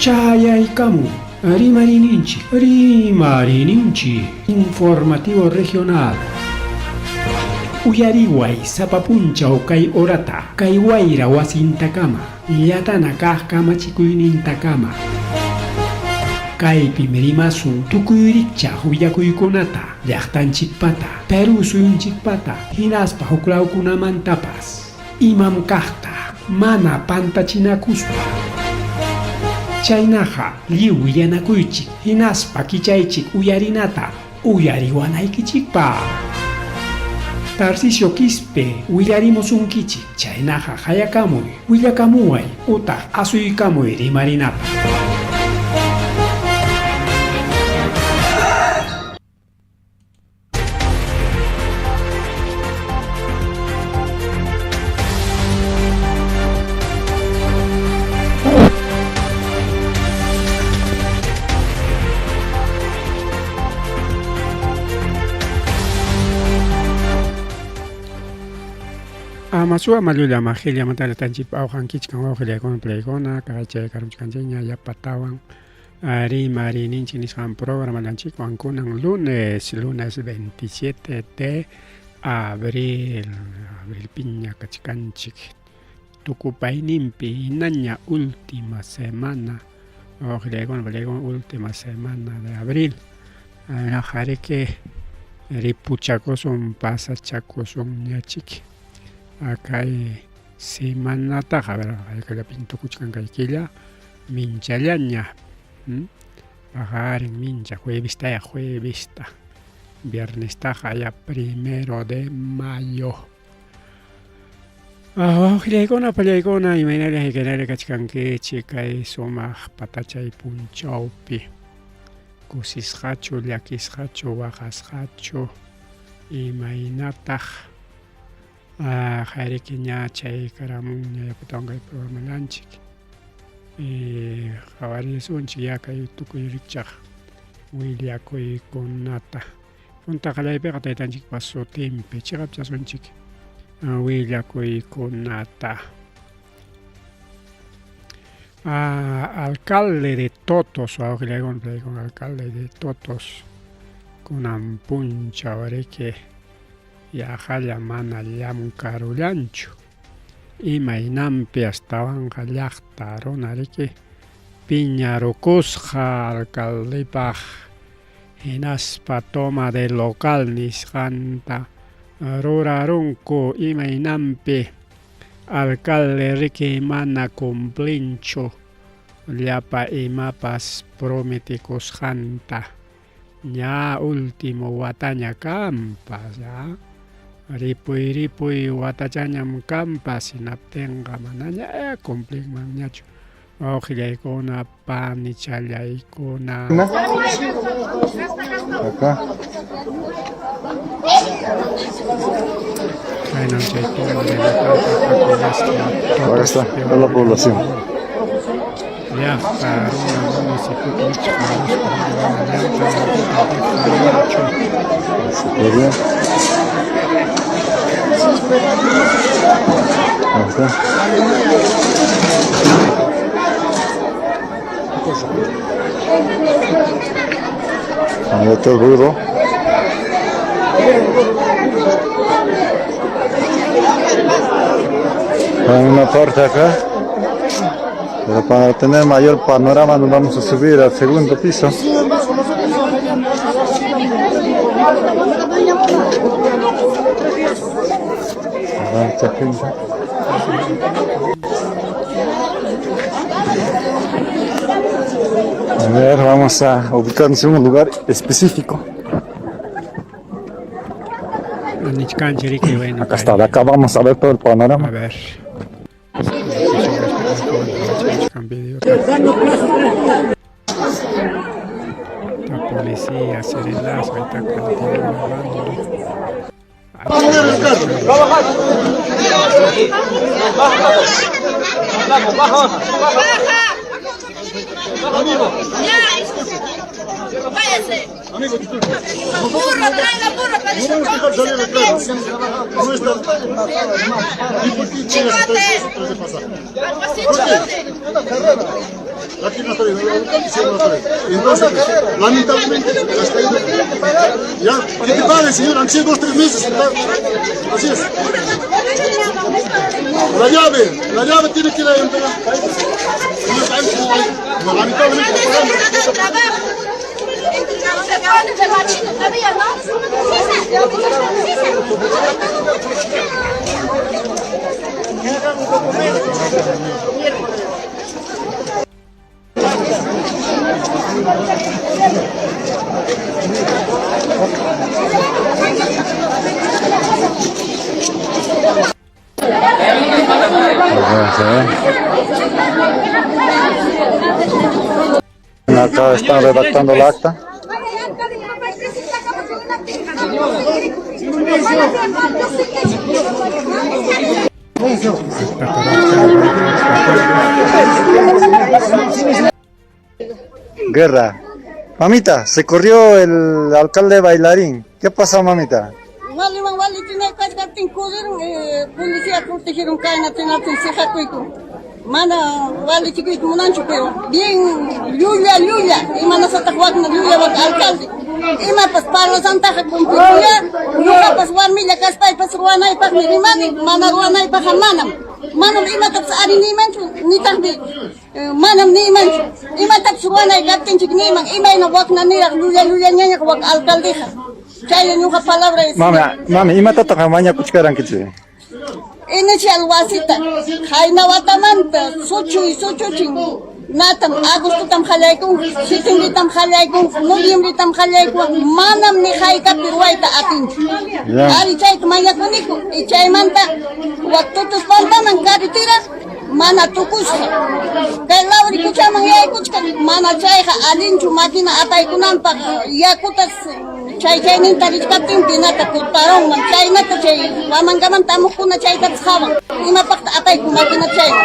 Chayaykamun Rimariyninchik, Rimariyninchik Informativo Regional. Uyariway sapa punchaw kay horata, kay wayra wasintakama, llatana kaq kamachikuynintakama. Kaypim rimasun tukuy rikchaq willakuykunata, llaqtanchikpata, Perú suyunchikpata, hinaspa huklawkunamantapas. Imam kaqta mana pantachinakuspa. Chaynaqa lliw willanakuychik hinaspa kichaychik uyarinata uyariwanaykichikpaq. Tarcisio Quispe willarimusunkichik, chaynaqa qayakamuy, willakamuway utaq asuykamuy rimarinapaq. Amasu amallulla majilla matalla tanchip awqankichkan wawqillaykuna playkuna kaqachay karumchkanchikña yapatawan Rimariyninchik nisqan programallanchikwan kunan lunes, lunes 27 de abril, abril piña kachkanchik tukupayninpi hinaña última semana, wawqillaykuna playkuna última semana de abril. Aqariki ripuchakusun pasachakusunñachik kay semanataqa, a ver haykallapin tukuchkan kay killa minchallaña paqarin mincha juevestaya juevesta viernestaqa ya primero de mayo. Wawqillaykuna pallaykuna imaynalla haykaynalla kachkankichik kay sumaq patachay punchawpi kusisqachu llakisqachu waqasqachu imaynataq Qariki ña chaykaramunña yakutawan kay programallanchik. Qhawarisunchik ya kay tukuy rikchaq willakuykunata. Punta qallaypiqa taytanchikpa sutinpi chiqapchasunchik willakuykunata. Alcalde de Totos, wawqillaykuna, alcalde de Totos, kunan punchaw riki Yaqalla mana llamkarullanchu. Imaynanpi astawanqa llaqta runa riki piñarukusqa alcaldepaq hinaspa toma de local nisqanta rurarunku imaynanpi alcalde riki mana cumplinchu llapa imapas prometikusqanta. Ña último wataña kanpas, ya. Ripuy ripuy watachañam kanpas, hinaptinqa manaña cumplinmanñachu. Wawqillaykuna, panichallaykuna. Acá. Khaynam chay toma de local Acá está, toda la población. Llaqta runa municipiopi wichqaruspa mana llamk'anankuta dejarunchu. Se puede. Ahí está. Ahí está el ruido. Hay una parte acá. Pero para tener mayor panorama nos vamos a subir al segundo piso. Mucha gente. A ver, vamos a ubicarnos en un lugar específico. Nichkanchik riki, bueno, Acá está, de acá vamos a ver todo el panorama. A ver. La policía, serenazo, ahí está grabando. Váyase. Burro, traiga burro para su cómplice también. Chicote. Algo así, chicote. La quieren hasta el alcalde, sí, no trae. Entonces, lamentablemente, has caído. Ya, que te pague, señor, aunque sea 2, 3 meses. Así es. La llave tiene que ir a entregar. No, lamentablemente, Se pone de machito todavía, ¿no? Sí, Acá están redactando la acta. Guerra. Mamita, se corrió el alcalde bailarín. ¿Qué pasó, mamita? Waliwan walichinay kachkaptin corrieron, policía protegieron kayna tinaptin siqakuyku. Mana walichikuyta munanchu, pero bien llulla llulla, imanasataq wakna llulla wak alcalde. Imapas parlasantaqa cumplikuya, ñuqapas warmilla kaspaypas ruwanaypaqmi rimani, mana ruwanaypaqqa manam. Manam imatapas ari niymanchu, nitaqmi manam niymanchu. Imatapas ruwanay kaptinchik niyman, imayna wakna niraq llulla llulla ñañaq wak alcaldeqa. Chaylla ñuqa palabra es. Mami, mami, imatataq mañakuchkarankichik? Inicial wasita, qayna watamanta suchuy suchuchin, natam agostotam qallaykun, septiembretam qallaykun, noviembretam qallaykun, manam ni haykapi ruwayta atinchu. Ari chayta mañakuniku, y chaymanta wak Tutuspampaman carretera mana tukusqa. Kay Lauri kuchaman yaykuchkan, mana chayqa allinchu máquina apaykunanpaq yakutas chay chayninta richkaptin pinata culparonman, chaynata chay Huamangamanta amuqkuna chaytapas qhawan, imapaqta apayku máquina chayta.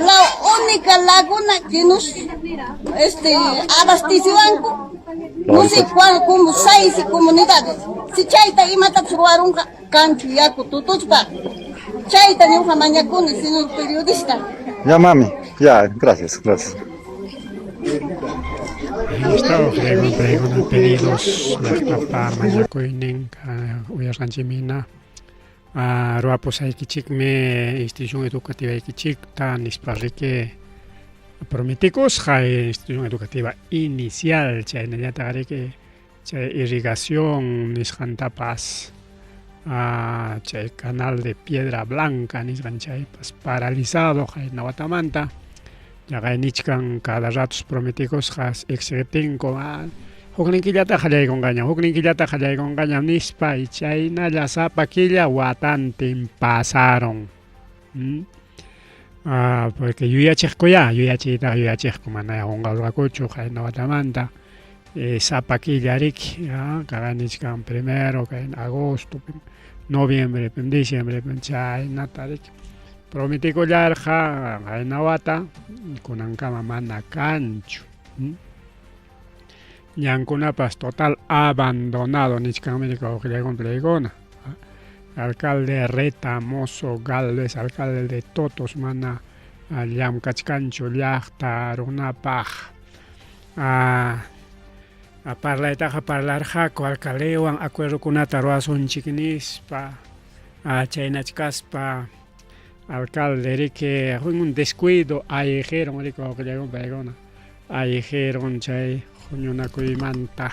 La única laguna que nos abasteciwanku, no sé cuál, como 6 comunidades. Si chayta imatapas ruwarunqa, kanchu yaku tutuspa. Chayta ñuqa mañakuni, señor periodista. Ya, mami, ya, gracias, gracias. Estado pregona pedidos llaqtapa mañakuynin uyasqanchikmina ruwapusaykichikmi institución educativa ikichikta nispa riki prometikusqa institución educativa inicial chaynallataq riki chay irrigación nisqantapas chay canal de Piedra Blanca nisqan chaypas paralizado qayna watamanta yaqay nichkan cada ratos prometikusqas exigiptinku huknin killata qallaykunqañam huknin killata qallaykunqañam nispa y chaynalla sapa killa watantin pasaron. Porque yuyachiqkuya yuyachiytaqa yuyachiqku mana qunqarqakuchu qayna watamanta sapa killa riki kaqay nichkan primero kay agosto noviembre diciembre chaynata riki prometikullarqa qayna wata kunankama mana kanchu. Ñankunapas total abandonado nichkanmi wawqillaykuna. Alcalde Retamoso Galvez, alcalde de Totos, mana llamkachkanchu llaqta runapaq. Parlaytaqa parlarqaku alcaldewan acuerdokunata ruwasunchik nispa chaynachkaspa alcalde riki un descuido ayqiron riki wawqillaykuna paykuna ayqiron chay huñunakuymanta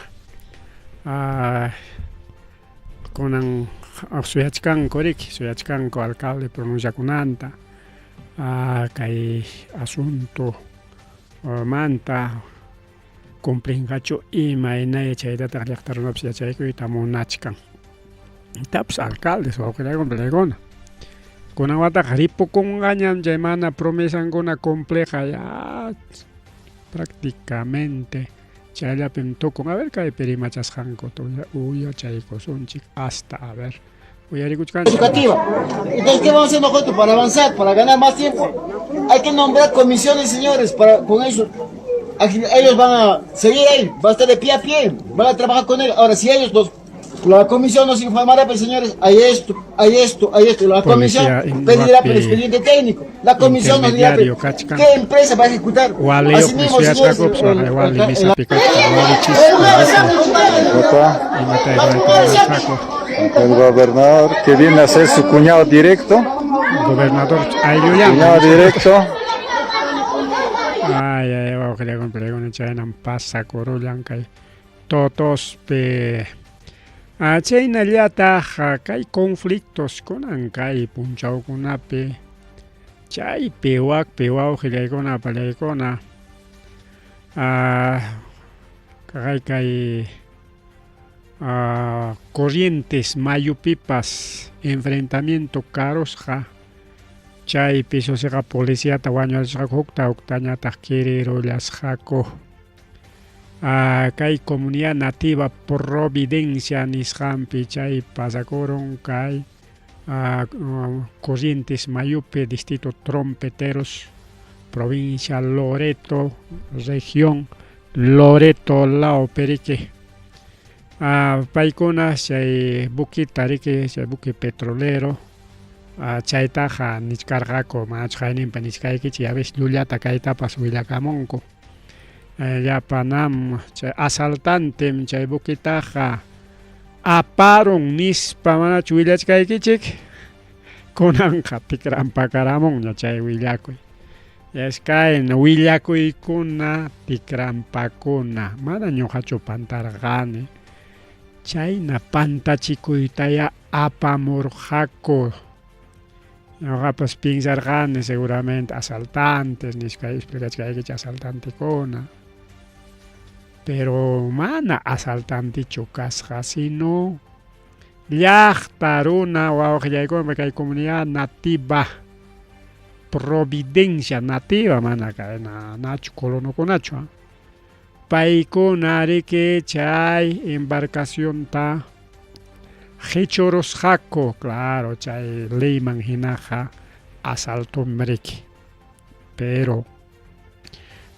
kunan suyachkanku riki suyachkanku alcalde pronunciakunanta kay asunto manta cumplinqachu imaynaya chaytataq llaqta runapas yachaykuyta munachkan. Tapas alcaldes wawqillaykuna paykuna kunan wataqa ripukunqañam chay mana promesankuna cumpliqa ya prácticamente chayllapim tukun. A ver kaypi rimachasqankuta uyachaykusunchik hasta a ver uyarikuchkanchik. Educativa. Entonces, ¿qué vamos a hacer nosotros para avanzar, para ganar más tiempo? Hay que nombrar comisiones, señores, para con eso. Ellos van a seguir ahí, van a estar de pie a pie, van a trabajar con él. Ahora, si ellos los La comisión nos informará, pues señores, hay esto, hay esto, hay esto. La comisión Policía pedirá por Inhuapi el expediente técnico. La comisión nos dirá intermediario pues, kachkan. qué empresa va a ejecutar. Waliyuqmi Asimismo, señores, suyasqakupas el- wali el- misapi kachkan walichispa Acá, imata rurayta rurasqaku. el gobernador que viene a ser su cuñado directo. Gobernador ayllullanmi. Cuñado directo. Ay, ay, wawqillaykuna palaykuna chaynam pasakurullan kay Totospi. Ah, chaynallataq kay conflictos kunan kay punchawkunapi chaypi wakpi wawqillaykuna palaykuna ah, kay kay ah, Corrientes mayupipas enfrentamiento karusqa chaypi susiqa policiata wañurachisqaku hukta huktañataq kirirullasqaku. Ah, kay comunidad nativa Providencia nisqanpi chay pasakurun kay ah, Corrientes mayupi distrito Trompeteros provincia Loreto región Loreto lawpi riki. Ah, paykuna chay buquita riki chay buque petrolero ah, chaytaqa nichkarqaku manachu qayninpi nichkaykichik ya ves llullata kaytapas willakamunku. Llapanam chay asaltantem chay buquitaqa aparun nispa manachu willachkaykichik kunanqa tikranpakaramunña chay willakuy. Es kayna willakuykuna tikranpakuna mana ñuqachu pantarqani chayna pantachikuytaya apamurqaku. Ñuqapas piensarqani seguramente asaltantes nispa explicachkaykichik asaltantekuna. Pero mana asaltantechu kasqa sino llaqta runa wawqillaykuna kay comunidad nativa Providencia nativa mana kay nachu colonokunachu paykuna riki chay embarcacionta qichurusqaku claro chay leyman hinaqa asaltom riki pero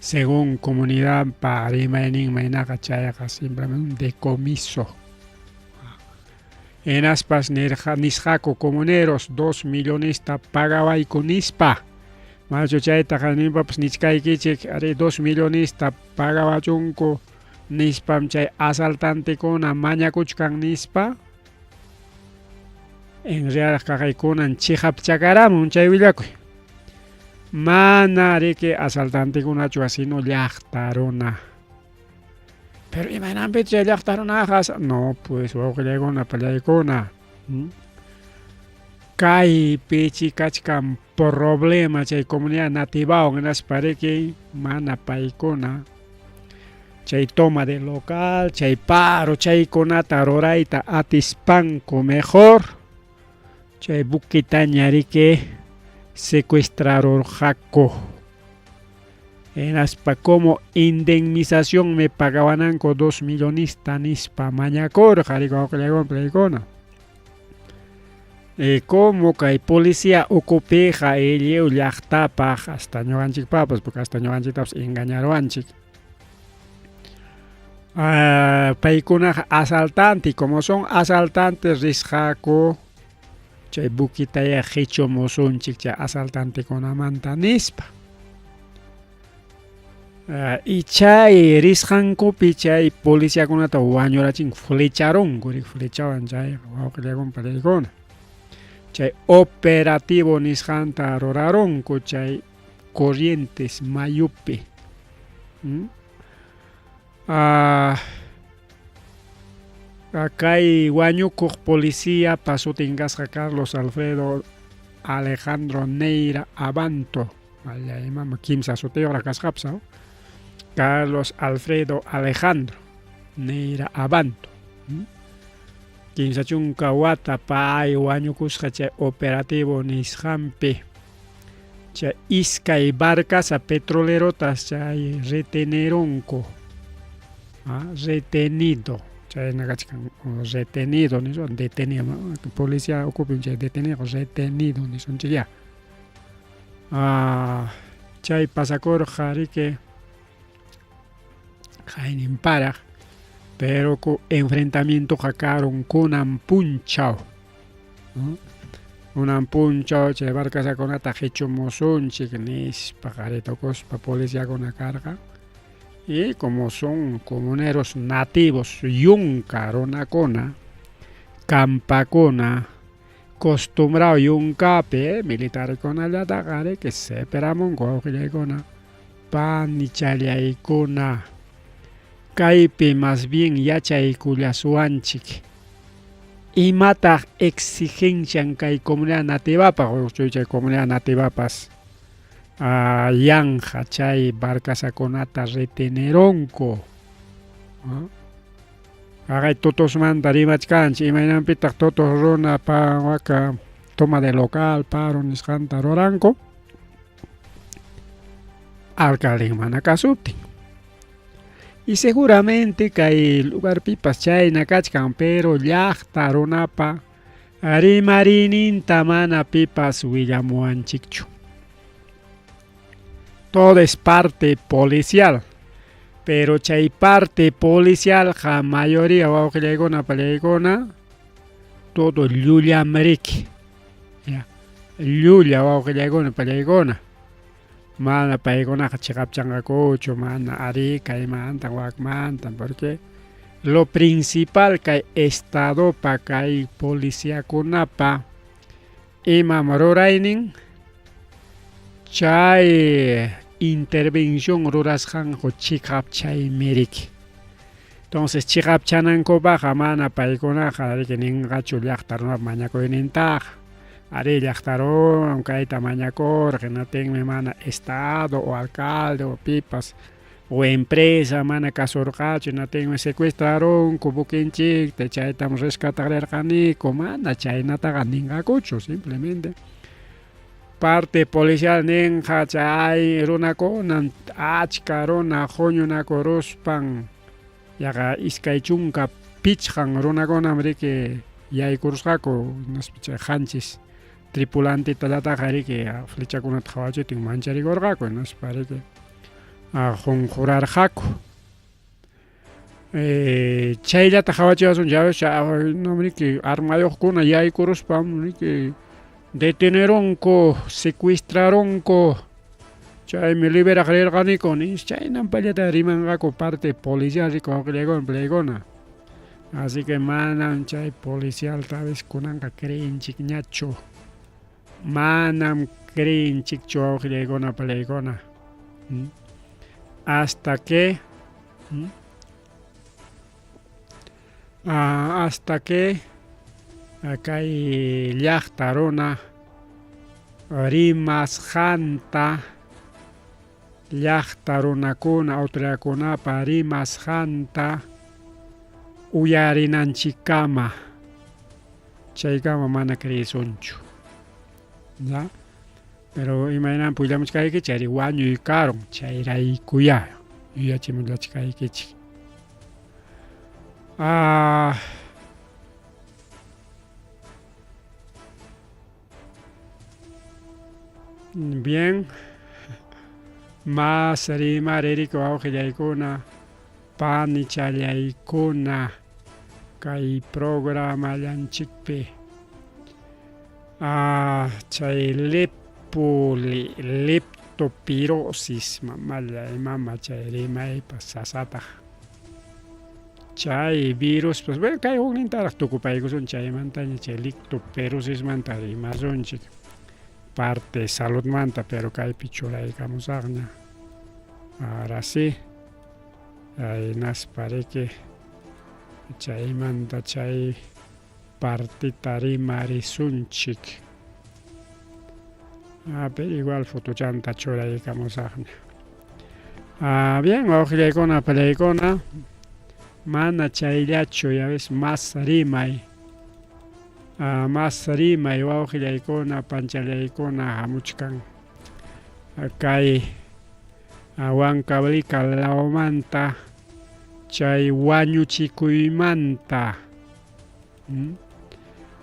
según comunidadpa rimayninman hinaqa chayqa simplemente un decomiso. Hinaspas nirqa nisqaku comuneros 2 millonesta pagawayku nispa. Manachu chaytaqa ninpapas nichkaykichik arí 2 millonesta pagawachunku nispam chay asaltantekuna mañakuchkan nispa. En realidad kaqaykunan chiqapchakaramun chay willakuy. Mana riki asaltantekunachu sino llaqta runa. Pero imaynanpitaq chay llaqta runaqa no pues wawqillaykuna pallaykuna. Kaypichi kachkan problema chay comunidad nativawan hinaspa riki mana paykuna chay toma de local, chay paro, chaykunata rurayta atispanku mejor chay buquitaña riki secuestrarurqaku. Hinaspa como indemnización me pagawananku 2 millonista nispa mañakurqa riki wawqillaykuna pallaykuna. Como kay policía ukupiqa lliw llaqtapaq hasta ñuqanchikpapas porque hasta ñuqanchiktapas engañaruwanchik. Paykunaqa asaltante como son asaltantes risqaku chay buquitaya qichumusunchik chay asaltantekunamanta nispa. Y chay risqankupi chay policiakunata wañurachinku flecharunku riki flechawan chay wawqillaykuna pallaykuna. Chay operativo nisqanta rurarunku chay Corrientes mayupi. Kay wañukuq policía sutin kasqa Carlos Alfredo Alejandro Neira Abanto. Mama kimsa sutiyuqraq kasqapas Carlos Alfredo Alejandro Neira Abanto. 30 wata pay wañukusqa chay operativo nisqanpi. Chay iskay barcaza petrolerotas chay retenerunku. Retenido. Chayna kachkan retenido nispa detenido policía ukupi chay detenido retenido nisunchik ya. Chay pasakurqa riki qayninparaq. Pero enfrentamientoqa karun kunan punchaw. Kunan punchaw chay barcazakunata qichumusunchik nispa qaritukuspa policiakuna karqa. Y como son comuneros nativos, yunka runakuna, campakuna, costumbrado yunkapi, militarkunallataqa riki seperamunku wawqillaykuna, panichallaykuna. Kaypi más bien yachaykullasuwanchik. Imataq exigencian kay comunidad nativapaq, chay comunidad nativapas yanqa chay barcazakunata reteneronku. Haqay totosmanta rimachkanchik, imaynanpitaq totos runa pa waka toma de local, paro nisqanta ruranku, alcalden mana kasuptin. Y seguramente kay lugarpipas chayna kachkan, pero llaqta runapa rimariyninta mana pipas willamuwanchikchu. Todo es parte policial, pero chay parte policialqa mayoría wawqillaykuna pallaykuna todo llullamriki. Ya, llulla wawqillaykuna pallaykuna. Mana paykunaqa chiqapchanqakuchu, mana arí kaymantan wakmantan, porque lo principal kay estadopa kay policiakunapa imam ruraynin chay intervención rurasqanku chiqapchaymiriki. Entonces chiqapchanankupaqqa mana paykunaqa riki ninqachu llaqta runapa mañakuynintaqa. Arí llaqta runam kayta mañakurqa, hinaptinmi mana estado o alcalde o pipas o empresa mana kasurqachu, hinaptinmi secuestrarunku buquinchikta, chaytam rescataq rirqaniku, mana chaynataqa ninqakuchu, simplemente parte policial ninqa chay runakunam achka runa huñunakuruspan yaqa 25 runakunam riki yaykurusqaku, hinaspa chay 7 tripulantitallataqa riki flechakunata qhawachitin mancharikurqaku, hinaspa riki qunqurarqaku. Chayllata qhawachiwasun riki armayuqkuna yaykuruspam riki detenerunku, secuestrarunku, chaymi liberaq rirqaniku nis chaynan payllata rimanqaku parte policial riki wawqillaykuna palaykuna. Así que manam chay policial tal vez kunanqa creenchikñachu. Manam creenchikchu wawqillaykuna palaykuna. Hasta que hasta que kay llaqta runa rimasqanta llaqta runakuna autoridadkunapa rimasqanta uyarinanchikkama chaykama mana creesunchu. ¿Ya? Pero imaynanpi willamuchkaykichik chayri wañuy karun chayraykuyá yuyachimullachkaykichik. Bien, más rimaririki wawqillaykuna panichallaykuna kay programallanchikpi. Chay leptopirosis mamallay mama chay rimaypas sasataq. Chay virus, pues bueno, kay huknintaraq tukupaykusun chaymantaña chay leptopirosismanta rimasunchik parte saludmanta, pero kaypi churaykamusaqña. Ahora sí, hinaspa riki chaymanta chay partita rimarisunchik. Pero igual fotochanta churaykamusaqña. Bien, wawqillaykuna palaykuna, mana chayllachu, ya ves, más rimay. Más rimay wawqillaykuna panchallaykuna hamuchkan. Kay Huancavelica lawmanta chay wañuchikuymanta.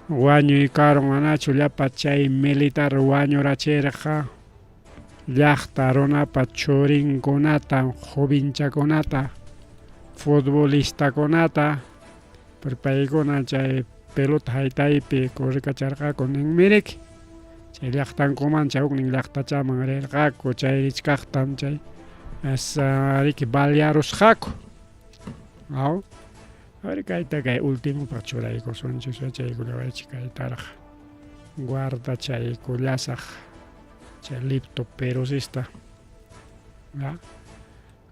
Wañuy karun manachu llapa chay militar wañurachirqa llaqta runapa churinkunata, jovenchakunata. futbolistakunata pero paykuna chay pelota haytaypi corrikacharqaku ninmiriki chay llaqtankuman chay huknin llaqtachaman rirqaku chay richkaqtam chay riki balearusqaku aw a kayta kay ultimopaq churaykusunchik chaykullawaychik kaytaraq guardachaykullasaq chay leptospirosista ya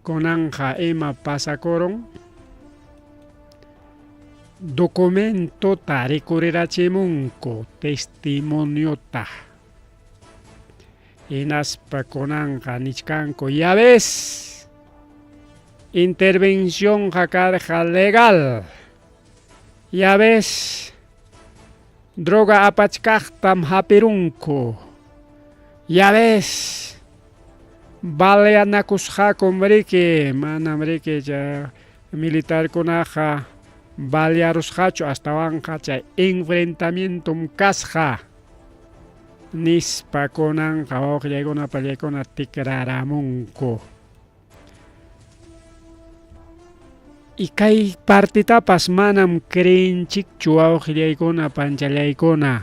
kunanqa ima pasakurun documentota rikurirachimunku testimoniota hinaspa kunanqa nichkanku ya ves intervencionqa karqa legal ya ves droga apachkaqtam hapirunku ya ves baleanakusqakum riki manam riki chay militarkunaqa balearusqachu astawanqa chay enfrentamientom kasqa nispa kunanqa wawqillaykuna pallaykuna tikraramunku. Y kay partitapas manam creenchikchu wawqillaykuna panchallaykuna.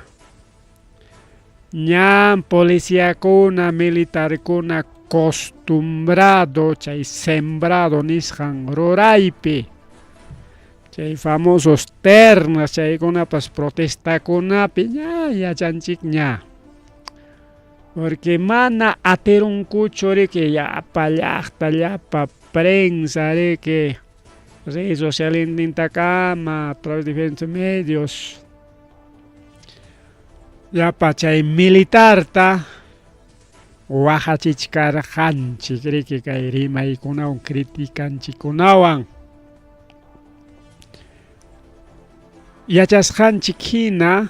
Ñam policiakuna, militarkuna costumbrado chay sembrado nisqan ruraypi. Chay famosos ternas chaykunapas protestakunapi ña yachanchikña. Porque mana atirunkuchu riki llapa llaqta, llapa prensa riki redes socialnintakama a través de diferentes medios llapa chay militarta waqachichkarqanchik riki kay rimaykunawan criticanchikkunawan. Yachasqanchik hina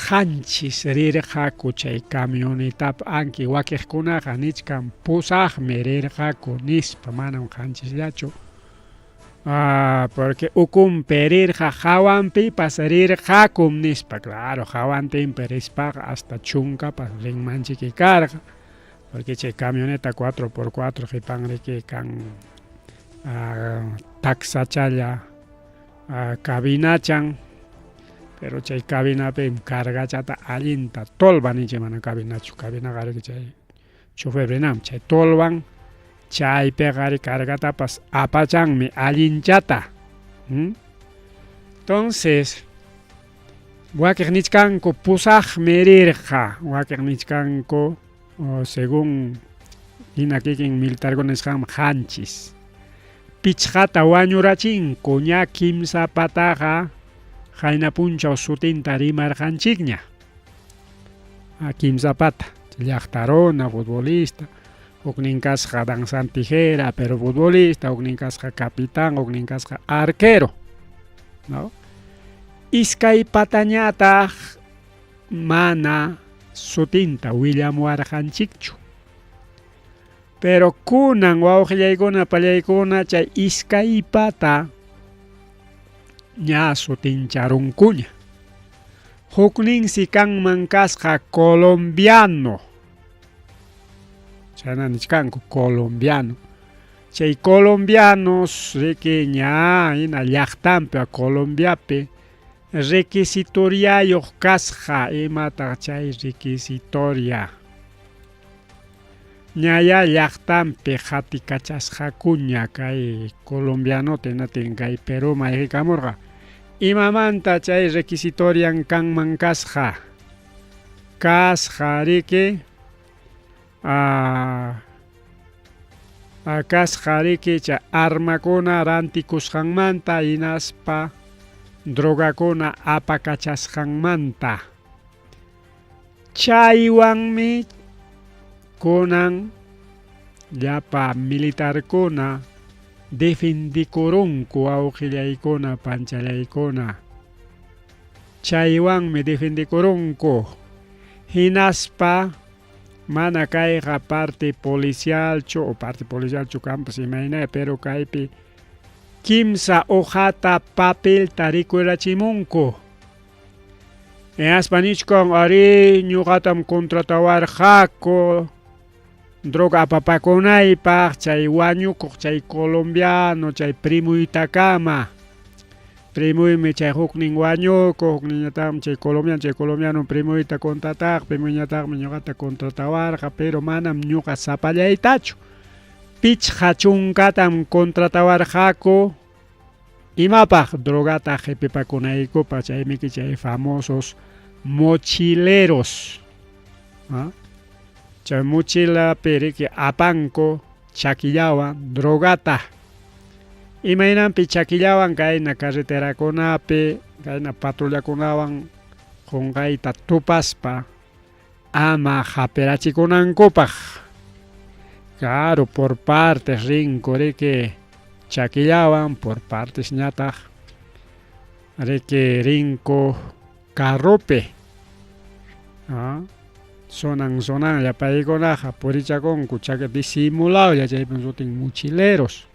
qanchis rirqaku chay camionetapi anki wakiqkunaqa nichkan pusaqmi rirqaku nispa manam qanchisllachu porque ukunpi rirqa hawanpipas rirqakum nispa claro hawantinpi rispaqa hasta chunkapas rinmanchiki karqa porque chay camioneta 4x4 qipan riki kan taksachalla cabinachan pero chay cabinapim cargachata allinta tolva ninchik mana cabinachu cabinaqa riki chay chofer rinanmi chay tolvan chaypiqa ari cargatapas apachanmi allinchata. Entonces wakiq nichkanku pusaqmi rirqa wakiq nichkanku según hina kikin militarkuna nisqanmi qanchis pichqata wañurachinku ña kimsa pataqa qayna punchaw sutinta rimarqanchikña kimsa pata llaqta runa futbolista huknin kasqa danzan tijera pero futbolista huknin kasqa capitán huknin kasqa arquero no iskay patañataq mana sutinta willamuwarqanchikchu pero kunan wawqillaykuna pallaykuna chay iskay pata ña sutincharunkuña hukninsi kanman kasqa colombiano chayna nichkanku colombiano chay colombianos riki ña hina llaqtanpi Colombiapi requisitoriayuq kasqa imataq chay requisitoria ñaya llaqtanpi qatikachasqakuña kay colombianota hinatin kay Perúman ayqikamurqa imamanta chay requisitorian kanman kasqa kasqa riki kasqa riki chay armakuna rantikusqanmanta hinaspa drogakuna apakachasqanmanta chaywanmi kunan llapa militarkuna defendikurunku wawqillaykuna panchallaykuna chaywanmi defendikurunku hinaspa mana kayqa parte policialchu o parte policialchu kanpas imayna pero kaypi kimsa hojata papelta rikurachimunku hinaspa nichkan arí ñuqatam contratawarqaku. Droga apapakunaypaq chay wañukuq chay colombiano chay primuytakama. Primuymi chay huknin wañukuq, hukninñataqmi chay colombiano, chay colombiano primuyta contrataq, primuyñataqmi ñuqata contratawarqa, pero manam ñuqa sapallaytachu. Pichqa chunkatam contratawarqaku imapaq drogata qipipakunaykupaq, chaymiki chay famosos mochileros. ¿Ah? Chay mochilapi riki apanku chakillawan drogata. Imaynanpi chakillawan kayna carreterakunapi, kayna patrullakunawan qunqayta tupaspa ama hapirachikunankupaq. Claro, por partes rinku riki chakillawan, por partes ñataq riki rinku carropi. ¿Ah? Sonan sonanlla paykunaqa purichakunku chaki disimulawlla chaypim sutin mochileros.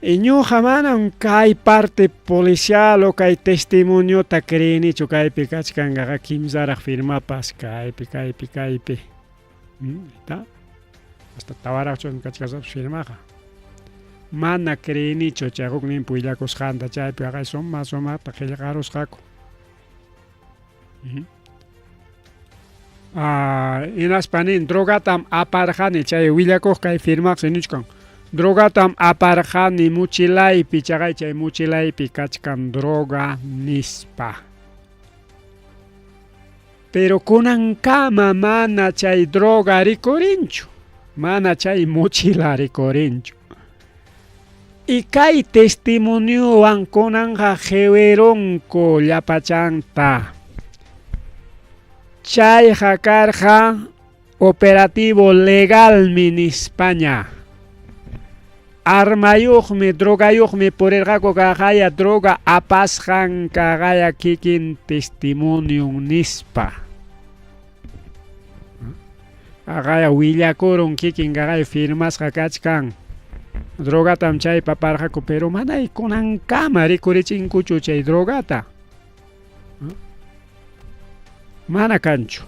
Y ñuqa manam kay parte policial o kay testimoniota creenichu kaypi kachkanqa kimsaraq firmapas kaypi kaypi kaypi. ¿Mm? Hasta tawaraqchu kachkasqapas firmaqa. Mana creenichu chay huknin willakusqanta chaypi aqay suma sumaqta qillqarusqaku. Ah, hinaspa nin drogatam aparqani chay willakuq kay firmaqsi nichkan drogatam aparqani muchilaypi chaqay chay muchilaypi kachkan droga nispa pero kunankama mana chay droga rikurinchu mana chay mochila rikurinchu y kay testimoniowan kunanqa qiwirunku llapachanta chayqa karqa operativo legalmi nispaña armayuqmi drogayuqmi purirqaku kaqaya droga apasqan kaqaya kikin testimonion nispa Aqaya willakurun kikin kaqay firmasqa kachkan. Drogatam chaypa parqaku, pero manay kunankama rikurichinkuchu chay drogata. Mana kanchu.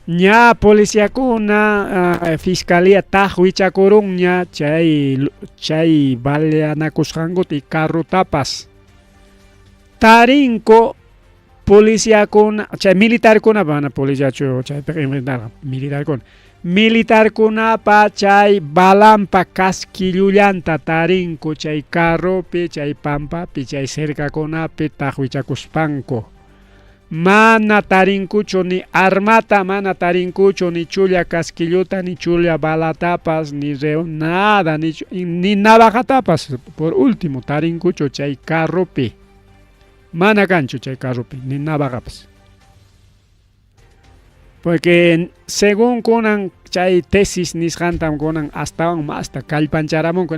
Ña policiakuna, uh, fiscalía taqwichakurunña chay chay baleanakusqankuta y carrotapas. Tarinku Policiakuna, chay militarkuna, mana policiachu chaypiqa enfrentarqa, militarkuna. Militarkunapa chay balanpa kaskillullanta tarinku chay carropi, chay pampapi, chay cercakunapi taqwichakuspanku. Mana tarinkuchu ni armata, mana tarinkuchu ni chulla kaskilluta, ni chulla balatapas, ni reo, nada, ni, ni navajatapas, por último, tarinkuchu chay carropi. Mana kanchu chay carropi, ni navagapas. Porque según kunan chay tesis nisqantam kunan astawan masta kallpancharamunku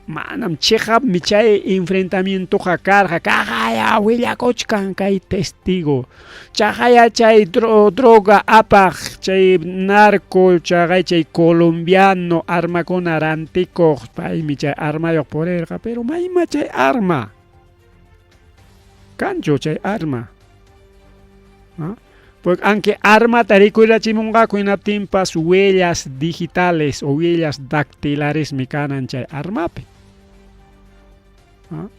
manam chiqapmi chay enfrentamientoqa karqa kaqaya willakuchkan kay testigo chaqaya chay droga apaq chay narco chaqay chay colombiano armakuna rantikuq paymi chay armayuq purirqa pero mayma chay arma Kanchu chay arma? ¿Ah? Porque aunque armata rikurachimunqaku hinaptinpas huellas digitales o huellas dactilaresmi kanan chay armapi. ¿Ah?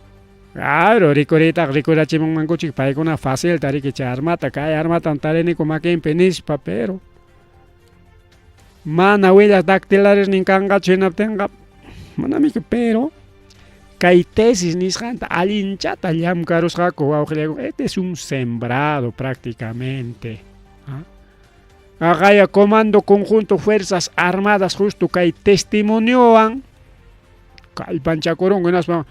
Claro, rikuriytaqa rikurachimunmankuchik paykuna facilta riki chay armata, kay armatam tariniku makinpi nispa, pero mana huellas dactilaresnin kanqachu hinaptinqa manamiki, pero kay tesis nisqanta allinchata llamkarusqaku wawqillayku, este es un sembrado prácticamente. ¿Ah? Aqaya Comando Conjunto Fuerzas Armadas justo kay testimoniowan kallpanchakurunku hinaspa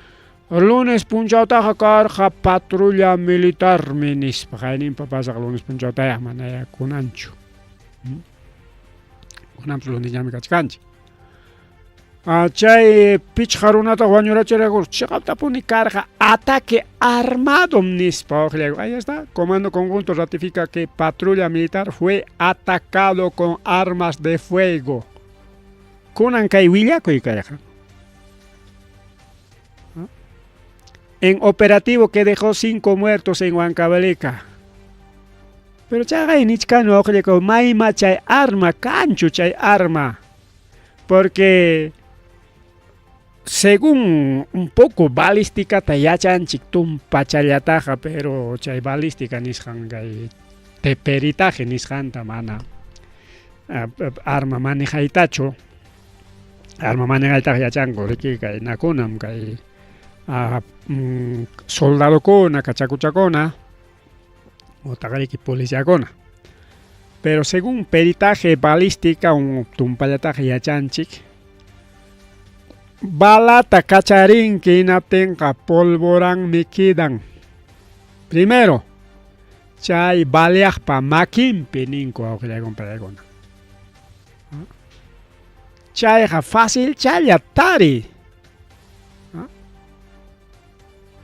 lunes punchawtaqa karqa patrulla militarmi nispa qayninpa pasaq lunes punchawtaya manaya kunanchu. Kunanpas lunesñami kachkanchik. Ah, chay pichqa runata wañurachirqaku chiqaptapuni karqa ataque armado nispa. Ahí está. Comando Conjunto ratifica que patrulla militar fue atacado con armas de fuego. Kunan kay willakuy kayqa. En operativo que dejó 5 muertos en Huancavelica. Pero chayqa nichkani wawqillayku mayma chay arma kanchu chay arma. Porque según un poco balísticata yachanchik tumpachallataqa, pero chay balística nisqan kay te peritaje nisqanta mana arma manejaytachu. Arma manejaytaqa yachanku riki kay nakunam kay soldadokuna, kachakuchakuna utaq riki policiakuna. Pero según peritaje balística un tumpallataqa yachanchik, balata kacharinki hinaptinqa polvoranmi quedan. Primero, chay baleaqpa makinpi ninku wawqillaykuna pallaykuna. Chayqa fácil challa tari.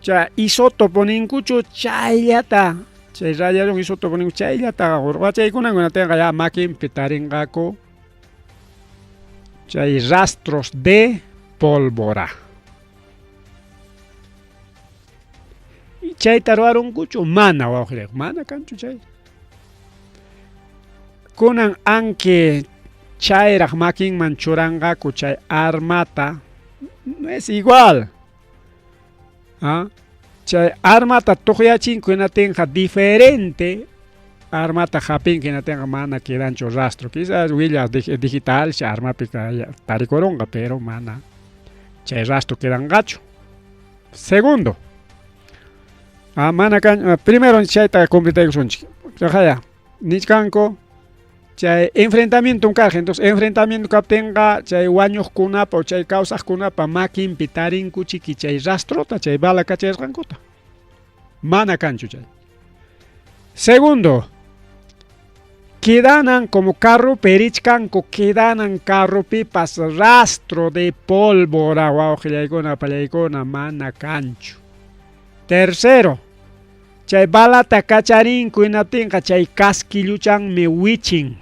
Chay isótopo ninkuchu chayllata, chay radiación isótopo ninku chayllata urqachaykunan kunatinqa ya makinpi tarinqaku chay rastros de pólvora. Chayta ruwarunkuchu mana wawqillayku, mana kanchu chay. Kunan anque chayraq makinman churanqaku chay armata, no es igual. ¿Ah? Chay armata tuqyachinku hinatinqa diferente armata hapinki hinatinqa mana quedanchu rastro. Quizás huellas digital chay armapi tarikurunqa, pero mana chay rastro quedanqachu. Segundo, mana kan, primero chayta completaykusunchik. Chaqaya, nichkanku chay enfrentamiento karqa, entonces enfrentamiento kaptinqa chay wañuqkunapa o chay kawsaqkunapa makinpi tarinkuchiki chay rastrota, chay bala kachasqankuta. Mana kanchu chay. Segundo, quedanan como carropi richkanku, quedanan carropipas rastro de pólvora, wawqillaykuna, pallaykuna, mana kanchu. Tercero, chay balata kacharinku hinaptinqa chay casquilluchanmi wichin.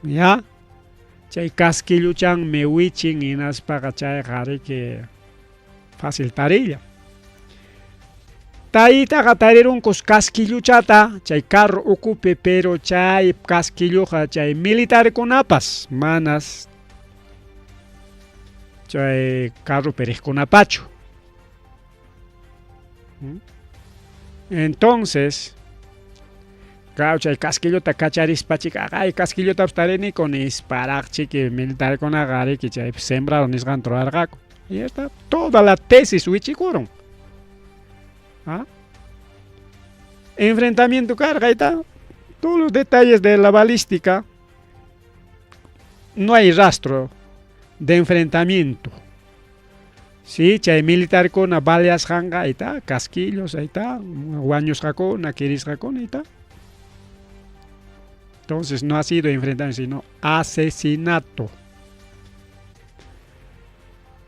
¿Ya? Chay casquilluchanmi wichin hinaspaqa chayqa riki fácil tarilla. Taytaqa tarirunkus casquilluchata chay carro ukupi, pero chay casquilluqa chay militarkunapas manas chay carro riqkunapachu. Entonces, claro, chay casquillota kacharispachika, ay casquillotapas tariniku nisparaqchiki militarkunaqa riki chay sembrado nisqanta rurarqaku. Y está toda la tesis wichikurun. ¿Ah? Enfrentamiento carga y está. Todos los detalles de la balística. No hay rastro de enfrentamiento. Sí, chay militarkuna baleasqanqa ahí está, casquillos, ahí está, wañusqakuna, kirisqakuna, ahí está. Entonces no ha sido enfrentamiento, sino asesinato.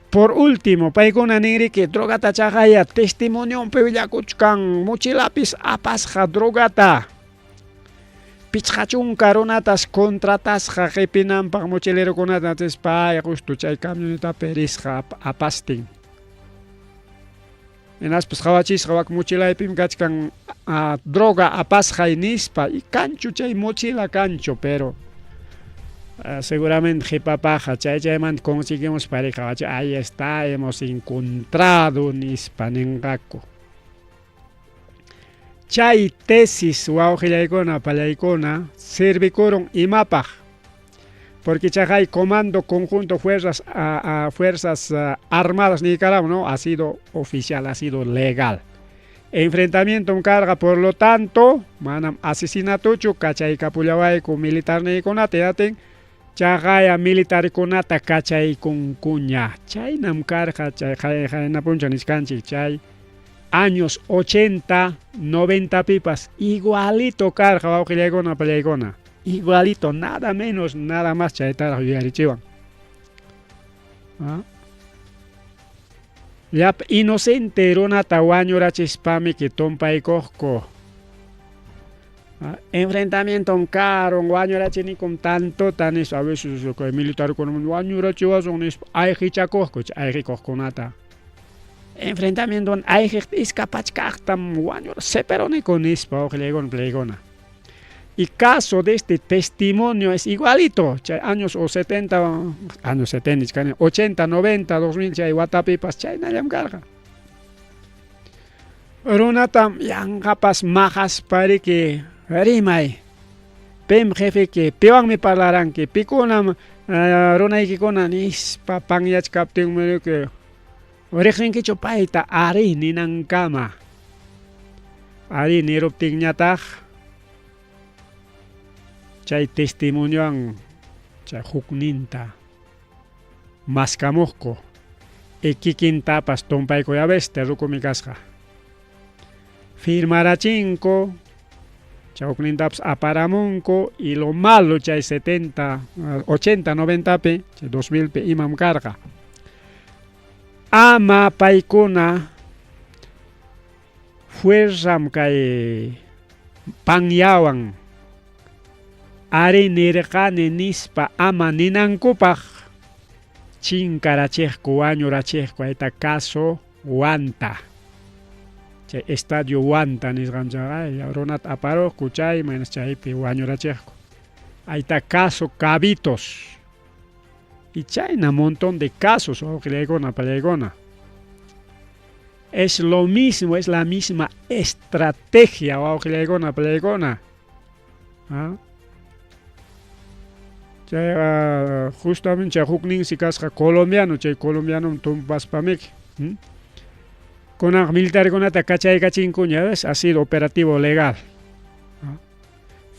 Por último, paykuna ninriki drogata chaqaya testimonionpi willakuchkan mochilapis apasqa drogata. Pichqa chunka runatas contratasqa qipinanpaq mochilerokunata pay justo chay camionetapi risqa apastin. Hinaspas qhawachisqa wak mochilaypim kachkan droga apasqay nispa y kanchu chay mochila kanchu, pero seguramente qhipapaqa chay chaymanta conseguimos pareja ahí está, hemos encontrado nispa ninqaku. Chay tesis wawqillaykuna pallaykuna servikurun imapaq, porque chaqay comando conjunto fuerzas fuerzas armadas Nicaragua, ¿no? Ha sido oficial, ha sido legal. Enfrentamiento carga, por lo tanto, manam asesinatuchu kachaykapullawayku militarniykunata yatin chaqaya militarkunata kachaykunkuña. Chaynam karqa chay qayna puncha nichkanchik chay años 80, 90 pipas, igualito karqa wawqillaykuna pallaykuna. Igualito, nada menos, nada más chaytaraq yuyarichiwan. ¿Ah? Llapa inocente runata wañurachispami que tumpaykuqku. Enfrentamiento karun wañurachinikum tantota nispa a veces kay militarkuna wañurachiwasun nispa ayqichakuqku chay ayqikuqkunata. Enfrentamientowan ayqiqta iskapachkaqtam wañur seperoniku nispa wawqillaykuna playkuna. Y caso de este testimonio es igualito, chay años o 70, años 70, nichkani, 80, 90, 2000 chay watapipas chaynallam karqa. Runatam yanqapas maqaspariki rimay. Pim jefeki, piwanmi parlaranki, pikunam runaykikuna nispa panyachkaptinmi riki riqsinkichu payta arí ninankama. Arí niruptinñataq chay testimoniowan chay hukninta maskamuqku y kikintapas tumpaykuy a veces rukumi kasqa. Firmarachinku chay huknintapas aparamunku y lo malo chay 70, 80, 90pi, chay 2000pi imam karqa. Ama paykuna fuerzam kay panyawan arí nirqani nispa ama ninankupaq chinkarachiqku wañurachiqku ayta caso Huanta. Chay estadio Huanta nisqam chayqa runata aparuqku chayman hinaspa chaypi wañurachiqku. Ayta caso Cabitos. Y chayna montón de casos wawqillaykuna pallaykuna. Es lo mismo, es la misma estrategia wawqillaykuna pallaykuna. ¿Ah? Chayqa justamente chay hukninsi kasqa colombiano, chay colombianom tumpaspamiki. Kunanqa militarkunata kachaykachinkuña, ¿ves? Ha sido operativo legal.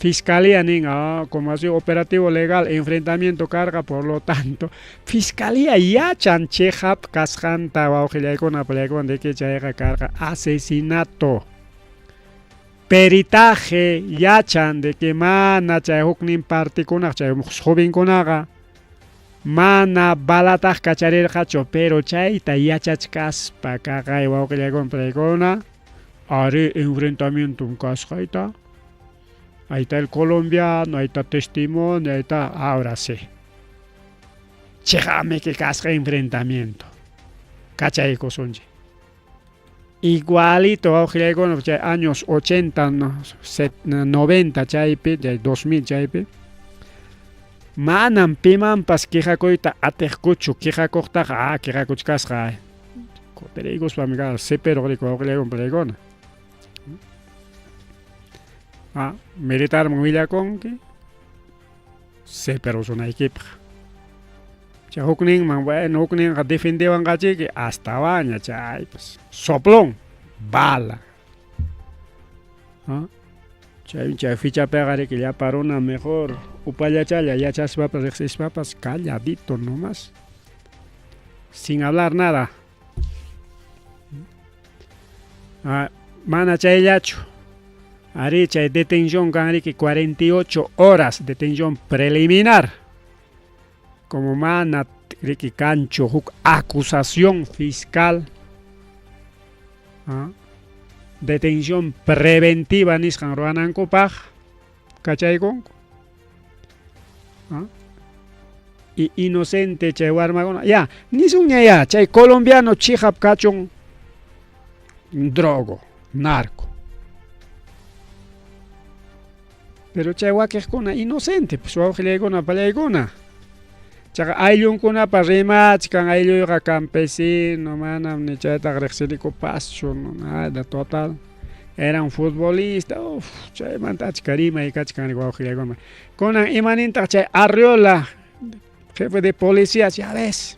Fiscalía nin, ah, como ha sido operativo legal, enfrentamiento karqa, por lo tanto, Fiscalía yachan chiqap kasqanta wawqillaykuna pallaykuna de que chayqa karqa asesinato. Peritaje yachan de que mana chay huknin partikunaq chay jovenkunaqa mana balataq kacharirqachu, pero chayta yachachkaspa kaqay wawqillaykuna pallaykuna arí enfrentamientom kasqayta. Ahí está el colombiano, ahí está testimonio, ahí está, ahora sí. Chiqamiki kasqa enfrentamiento. Kachaykusunchik. Igualito wawqillaykuna chay años 80, 90 chaypi, chay 2000 chaypi. Manam pimanpas quejakuyta atiqkuchu, quejakuqtaqa ah quejakuchkasqa. Kutiriykuspami cepero wawqillaykuna pallaykuna. Ah, militarman willakunki cepero runaykipaq. Chay hukninman, bueno, hukninqa defendewanqachiki astawanña chaypas. Soplón, bala. Ah, chay chay fichapiqa riki llapa runa mejor upallachalla yachaspapas riqsispapas calladito nomás. Sin hablar nada. Ah, mana chayllachu. Arí chay detención kan riki 48 horas detención preliminar. Como mana riki kanchu huk acusación fiscal. Ah, detención preventiva nisqan ruwanankupaq kachaykunku. Ah, y inocente chay warmakuna ya nisunña ya chay colombiano chiqap kachun drogo, narco. Pero chay wakiqkuna inocente, pues wawqillaykuna pallaykuna. Chaqa ayllunkunapa rimachkan, aylluyqa campesino, manam ni chaytaqa riqsinikupaschu, nada, total. Eran futbolista, uf, chaymanta achka rimay kachkan wawqillaykuna. Kunan imanintaq chay Arriola, jefe de policía, ya ves,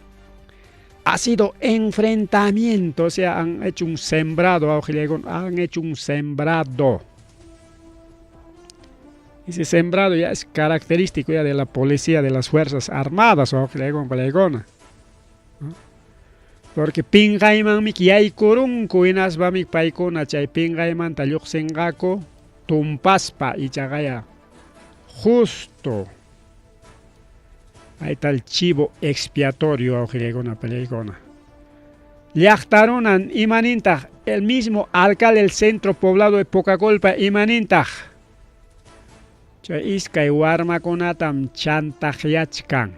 ha sido enfrentamiento, o sea, han hecho un sembrado, wawqillaykuna, han hecho un sembrado. Ese sembrado ya es característico ya de la policía de las Fuerzas Armadas, wawqillaykuna. Porque pinqaymanmi yaykurunku hinaspami paykuna chay pinqaymanta lluqsinqaku tumpaspa ichaqa justo. Ahí está el chivo expiatorio, wawqillaykuna pallaykuna. Llaqtarunan imanintaq el mismo alcalde del centro poblado de Pocacolpa imanintaq chay iskay warmakunatam chantaqyachkan.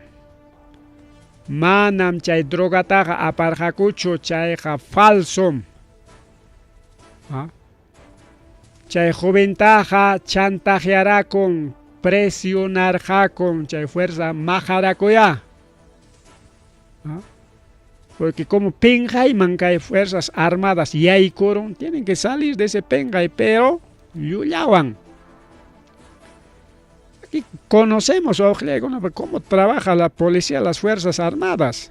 Manam chay drogataqa aparqakuchu, chayqa falsom. Chay joventaqa chantajearakun, presionarqakun, chay fuerza maqarakuyá. Porque como penqayman kay fuerzas armadas yaykurun, tienen que salir de ese penqay, pero llullawan. Aquí conocemos cómo trabaja la policía, las fuerzas armadas.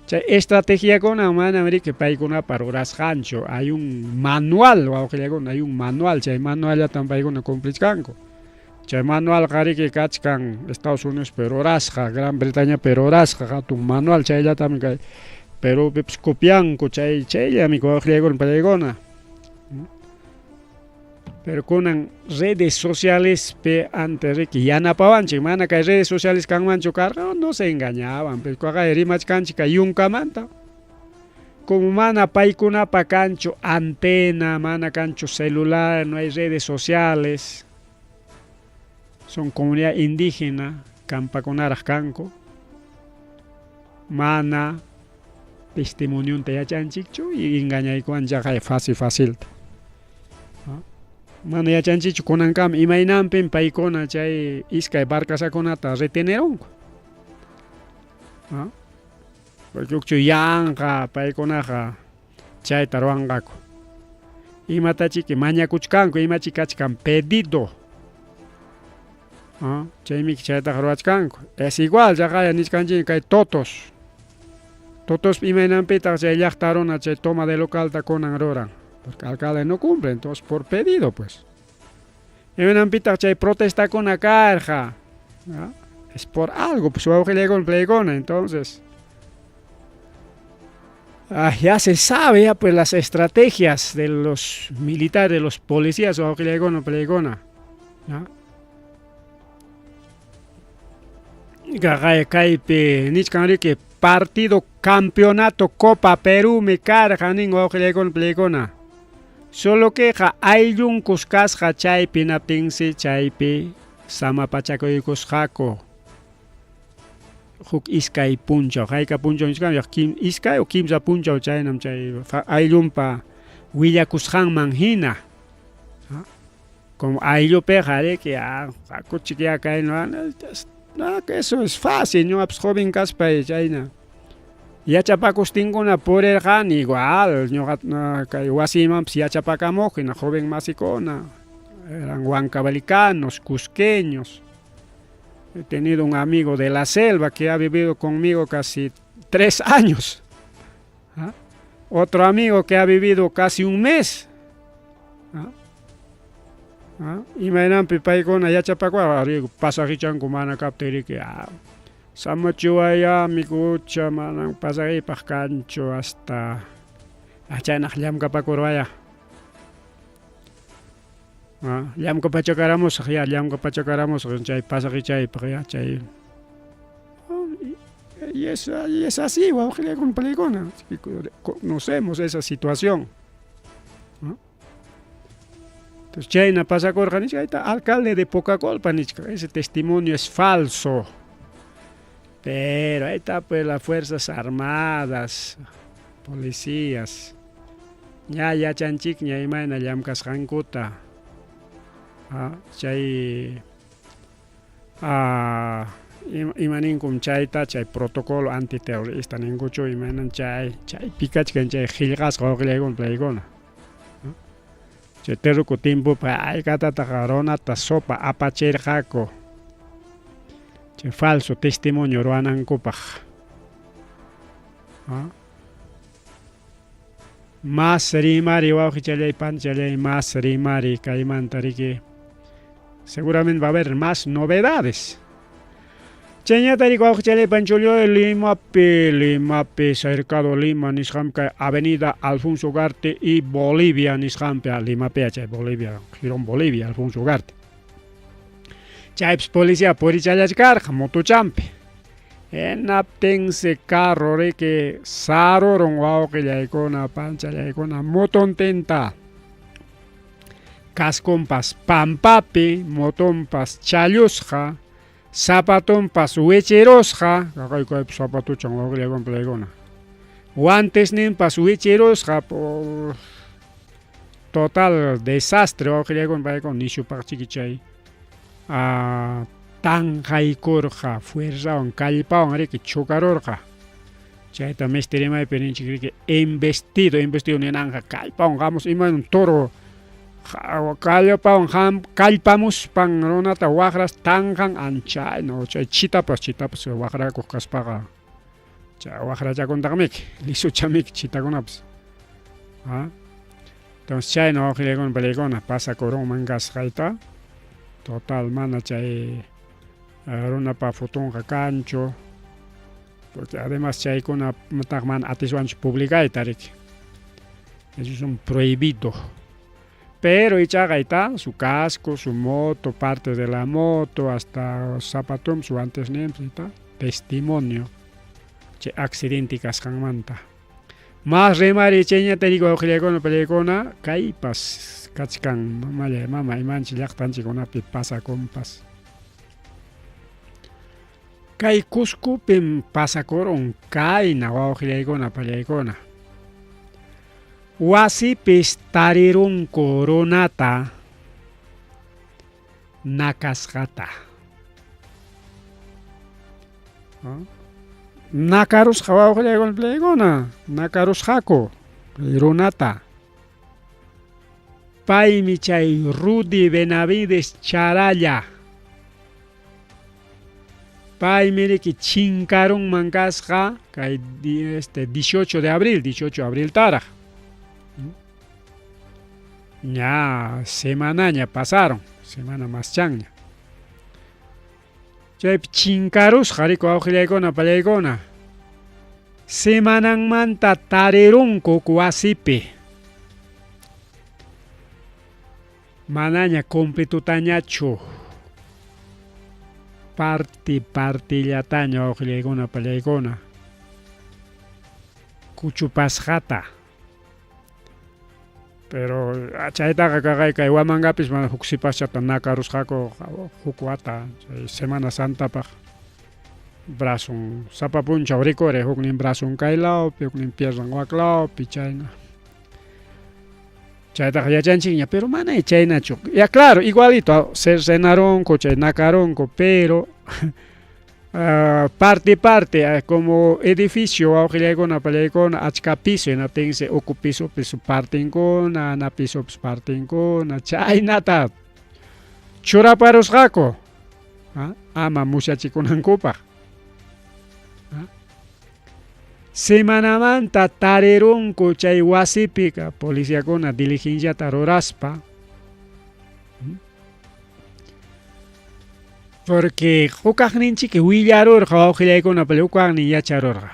Chay estrategiakuna manam riki paykunapa rurasqanchu. Hay un manual, wawqillakuna, hay un manual, chay manuallatam paykuna cumplichkanku. Chay manualqa riki kachkan Estados Unidospi rurasqa, Gran Bretañapi rurasqa hatun manual, chayllatam kay Perúpipas copianku, chay chayllami wawqillakuna paykuna. Pero kunan redes socialespi antes riki yanapawanchik, mana kay redes sociales kanmanchu karqa, no se engañaban, pero kaqay rimachkanchik kay yunkamanta. Como mana paykunapa kanchu antena, mana kanchu celular, no hay redes sociales. Son comunidad indígena, campakunaraq kanku. Mana testimonionta yachanchikchu y engañaykuwanchaqay fácil facilta. Mana yachanchikchu kunankama imaynanpim paykuna chay iskay barcazakunata retenerunku. Porque hukchu yanqa paykunaqa chayta ruwanqaku. Imatachiki mañakuchkanku, imachi kachkan pedido. Chaymiki chaytaqa ruwachkanku. Es igual chaqaya nichkanchik kay totos. Totos imaynanpitaq chay llaqta runa chay toma de localta kunan ruran. Porque alcalde no cumple, entonces por pedido pues. Imaynanpitaq chay protestakuna karqa. Es por algo, pues wawqillaykuna playkuna, entonces. Ya se sabe ya pues las estrategias de los militares, de los policías wawqillaykuna playkuna. Kaqay kaypi nichkan riki partido campeonato Copa Perúmi karqa nin wawqillaykuna playkuna. Solo queqa ayllunkus kasqa chaypi naptinsi chaypi samapachakuykusqaku. Huk iskay punchaw, hayka punchaw nichkan iskay o kimsa punchaw chaynam chay ayllunpa willakusqanman hina. Como ayllupiqa riki hakuchik ya kayno, no, que eso es fácil, ñuqapas joven kaspay chayna. Yachapakustinkuna purirqani igual, ñuqa kay wasiymanpas yachapakamuq hina joven masikuna, eran huancavelicanos, cusqueños. He tenido un amigo de la selva que ha vivido conmigo casi 3 años. Otro amigo que ha vivido casi un mes. Imaynanpi paykuna yachapakuwa pasajichanku mana kaptin riki samachiwaya mikucha mana pasajipaq kanchu hasta chaynaq llamkapakurwaya. Llamkapachakaramusaq ya, llamkapachakaramusaq chay pasajichaypaq ya, chay. Y es así, wawqillaykuna palaykuna, conocemos esa situación. Entonces chayna pasakurqa nichka, ahí está alcalde de Pucacolpa nichka, ese testimonio es falso. Pero ahí está pues las fuerzas armadas, policías, ña yachanchik ña imayna llamkasqankuta. Chay imaninkum chayta chay protocolo antiterrorista ninkuchu imaynan chay chaypi kachkan chay qillqasqa wawqillaykuna playkuna. Chay terruku timpupi haykatataq runata sopa apachirqaku chay falso testimonio ruwanankupaq. Mas rimari wawqichallay panchallay mas rimari kaymanta riki seguramente va a haber más novedades. Chayñata riki wawqichallay panchulloy Limapi, Limapi, cercado Lima nisqanpi kay Avenida Alfonso Ugarte y Bolivia nisqanpi, Limapi chay Bolivia, Girón Bolivia, Alfonso Ugarte. Chaypis policía purichallachkarqa motuchampi. Hinaptinsi carro riki sarurun wawqillaykuna panchallaykuna motontinta. Casconpas pampapi, motonpas challusqa, Zapatonpas wichirusqa, kaqaykaypi zapatuchan wawqillaykuna palaykuna. Guantesninpas wichirusqa, total desastre wawqillaykuna palaykuna nishupaqchiki chay tanqaykurqa fuerzawan kallpawan riki chocarurqa. Chayta misti rimaypi ninchik riki embestido, embestido ninanqa kallpawan qamus imaynam toro kallpawan qam kallpamuspan runata waqras tanqan anchayna chay chitapas chitapas waqrakuq kaspaqa chay waqrachakuntaqmiki lisuchamiki chitakunapas ah entonces chayna wawqillaykuna palaykuna pasakurunman kasqayta total mana chay runapa fotonqa kanchu Porque además chaykuna taq mana atiswanchu publicayta riki. Eso es un prohibido. Pero ichaqa está su casco, su moto, parte de la moto, hasta zapatum, su antes está testimonio chay accidente kasqanmanta. Más rimari chayñata digo wawqillaykuna pallaykuna kaypas kachkan mamallay mama imanchik llaqtanchikkunapi pasakunpas. Kay Cuscopim pasakurun kayna wawqillaykuna pallaykuna. Wasipis tarirunku runata nakasqata. Nakarusqa wawqillaykuna pallaykuna, nakarusqaku runata. Paymi chay Rudy Benavides Charalla. Paymi riki chinkarunman kasqa kay este 18 de abril, 18 de abriltaraq. Ña semanaña pasaron, semana maschanña. Chaypi chinkarusqa riku wawqillaykuna pallaykuna. Semananmanta tarirunku wasipi. Manaña completutañachu parti partillataña wawqillaykuna pallaykuna kuchupasqata. Pero chaytaqa kaqay kay Huamangapis mana huk sipaschata nakarusqaku huk wata chay Semana Santapaq brazon sapa punchaw rikuriq huknin brazon kay lawpi huknin piernan wak lawpi chayna. Chaytaqa yachanchikña, pero mana chaynachu. Ya claro, igualito cercenarunku, chay nakarunku, pero parte parte como edificio wawqillaykuna pallaykuna achka piso hinaptinsi uku pisopis partinkuna, ana pisopis partinkuna, chaynata churaparusqaku ama musyachikunankupaq. Semanamanta tarirunku chay wasipika policiakuna diligenciata ruraspa porque hukaqninchik willarurqa wawqillaykuna pero hukaqnin yacharurqa.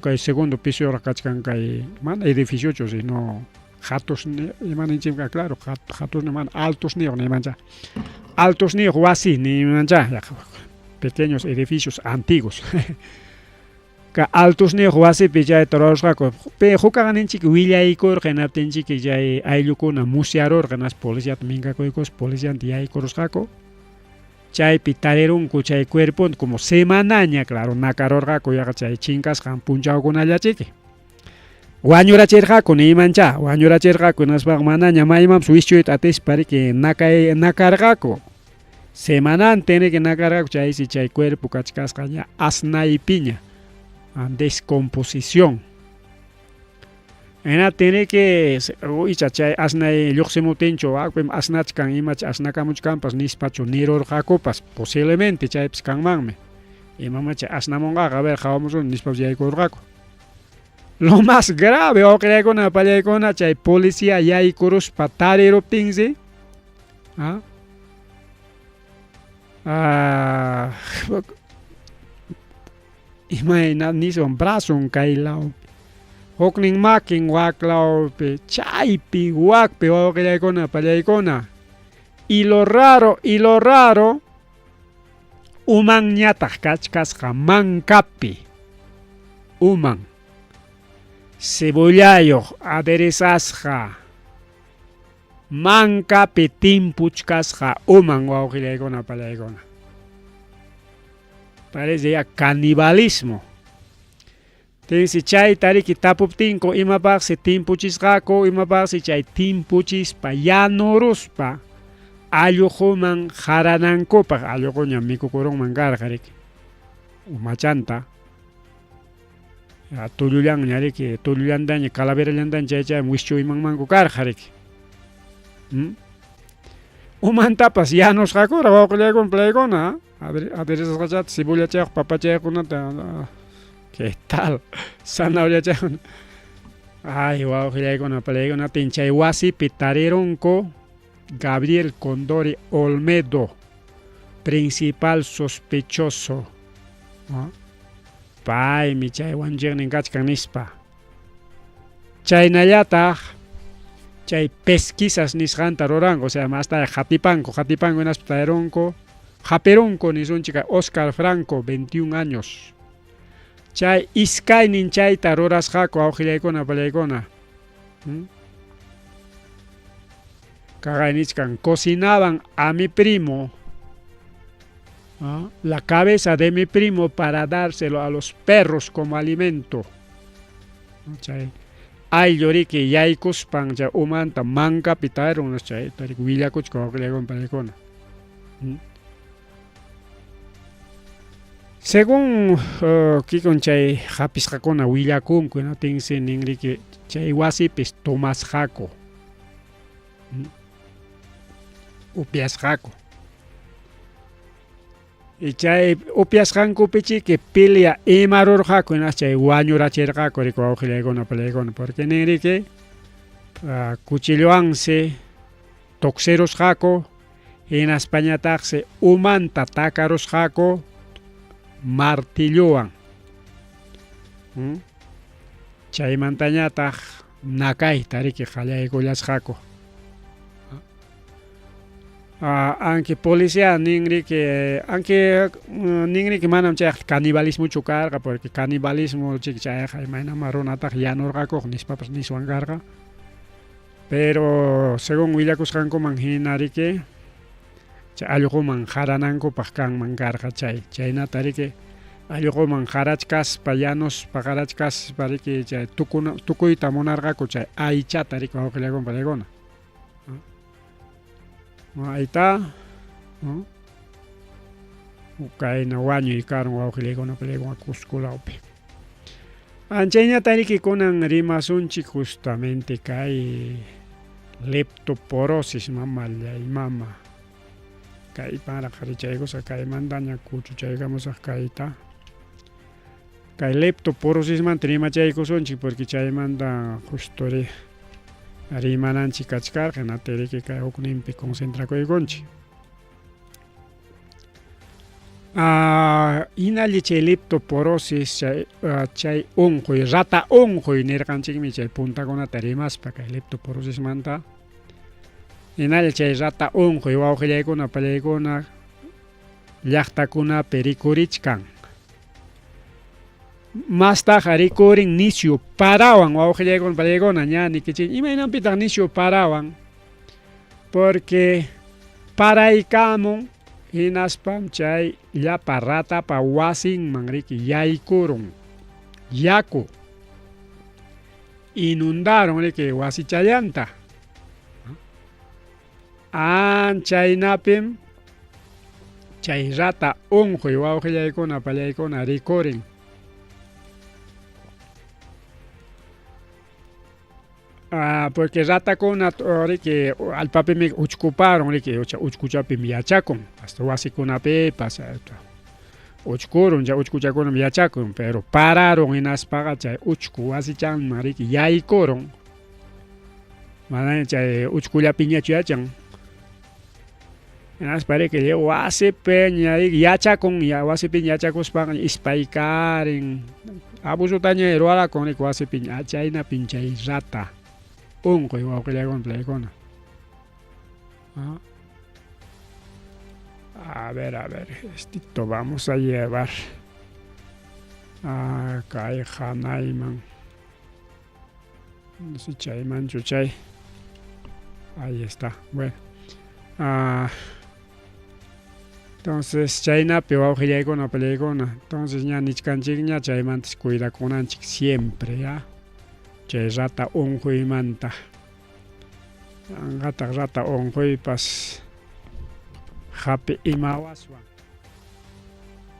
Kay segundo pisoyuqraq kachkan kay mana edificiochu sino hatus ima ninchikqa claro hatusni mana altosniyuq nimancha altosniyuq wasi nimancha pequeños edificios antiguos ka altosniyuq wasipi chayta rurasqaku pe hukaq ninchik willaykurqa hinaptinchik chay ayllukuna musyarurqa hinaspa policiata minkakuykuspa policianta yaykurusqaku chaypi tarirunku chay cuerponta como semanaña claro nakarurqaku yaqa chay chinkasqan punchawkunallachiki Wañurachirqaku niymanchá, wañurachirqaku hinaspaqa manaña maymanpas wischuyta atispa riki nakay nakarqaku. Semanantin riki nakarqaku chaysi chay cuerpo kachkasqa ña asnaypiña, descomposición. Hinaptin riki icha chay asnay lluqsimuptinchu akpim asnachkan imach asnakamuchkanpas nispachu nirurqakupas posiblemente chaypas kanmanmi. Imamacha asnamunqaqa a ver qawamusun nispapas yaykurqaku. Lo más grave wawqillaykuna pallaykuna chay policía yaykuruspa tariruptinsi ¿ah? Ah, imayna niswan brazon kay lawpi huknin makin wak lawpi chaypi wakpi wawqillaykuna pallaykuna y lo raro y lo raro Umanñataq kachkasqa mankapi, uman, cebollayuq aderezasqa, mankapi timpuchkasqa uman wawqillaykuna pallaykuna. Parece ya canibalismo. Tinsi chayta riki tapuptinku imapaqsi timpuchisqaku, imapaqsi chay timpuchispa yanuruspa alluquman qaranankupaq, alluquñam mikukurunman karqa riki umachanta. Tullullanña riki, tullullantaña calaverallantaña chay chaymi wischuymanmanku karqa riki. ¿Mm? Umantapas yanusqakura wawqillaykuna playkuna, aderezasqachata cebollachayuq papachayuqkunata ¿Qué tal? Zanahoriachayuq. Ay, wawqillaykuna playkuna chay wasipi tarirunku Gabriel Condori Olmedo, principal sospechoso. Paymi chay wanchiqnin kachkan nispa. Chaynallataq chay pesquisas nisqanta ruranku, o sea, masta qatipanku, qatipanku hinaspa tarirunku, hapirunku nisunchik Oscar Franco, 21 años. Chay iskaynin chayta rurasqaku wawqillaykuna pallaykuna. Kaqay nichkan, cocinaban a mi primo, la cabeza de mi primo para dárselo a los perros como alimento. Chay ayllu riki yaykuspan chay umanta mankapi tarirun chayta riki willakuchkan wawqillaykuna pallaykuna. Según kikun chay hapisqakuna willakunku hinaptinsi nin riki chay wasipis tomasqaku, upyasqaku. Y chay upyasqankupichiki pilia imarurqaku hinas chay wañurachirqaku riki wawqillaykuna palaykuna porque nin riki cuchillowansi tuksirusqaku hinaspañataqsi umanta takarusqaku martillowan. Chaymantañataq nakayta riki qallaykullasqaku. Anki policía nin riki, anki nin riki manam chayqa canibalismochu karqa, porque canibalismo chiki chayqa imaynama runataqa yanurqakuq nispapas niswan karqa. Pero según willakusqankuman hina riki chay allquman qaranankupaq kanman karqa chay, chaynata riki allquman qarachkaspa yanuspa qarachkaspa riki chay tukuna tukuyta munarqaku chay aychata riki wawqillakuna paykuna. Ahí está. Kayna wañuy karun wawqillaykuna paykuna Cusco lawpi. Anchayñata riki kunan rimasunchik justamente kay leptoporosis mamallay mama. Kay para qarichaykusaq kaymantaña kuchuchaykamusaq kayta. Kay leptoporosismanta rimachaykusunchik porque chaymanta justo ri rimananchik kachkarqa hinaptin riki kay hukninpi concentrakuykunchik. Hinalli chay leptoporosis chay chay unquy rata unquy nirqanchikmi chay puntakunata rimaspa kay leptoporosismanta. Hinalli chay rata unquy wawqillaykuna pallaykuna llaqtakunapi rikurichkan. Mastaqa rikurin nisyu parawan wawqillaykuna pallaykuna ña nikichik imaynanpitaq nisyu parawan porque paraykamun hinaspam chay llapa ratapa wasinman riki yaykurun yaku inundaron riki wasichallanta. Anchaynapim chay rata unquy wawqillaykuna pallaykuna rikurin. Porque ratakuna riki allpapimi uchkuparun riki uchkuchapim yachakun hasta wasikunapipas uchkurun chay uchkuchakunam yachakun pero pararun hinaspaqa chay uchku wasichanman riki yaykurun manaña chay uchkullapiñachu yachan. Hinaspa riki wasipiña riki yachakun wasipiña yachakuspan ispaykarin abusutaña ruwarakun riki wasipiña chaynapim chay rata unquy wawqillaykuna playkuna. A ver, estito vamos a llevar kay hanayman. No sé chaymanchu chay. Ahí está. Bueno. Entonces chaynapi wawqillaykuna pallaykuna, entonces ña nichkanchikña chaymantas cuidakunanchik siempre ya chay rata unquymanta. Anqataq rata unquypas hapi imawaswan.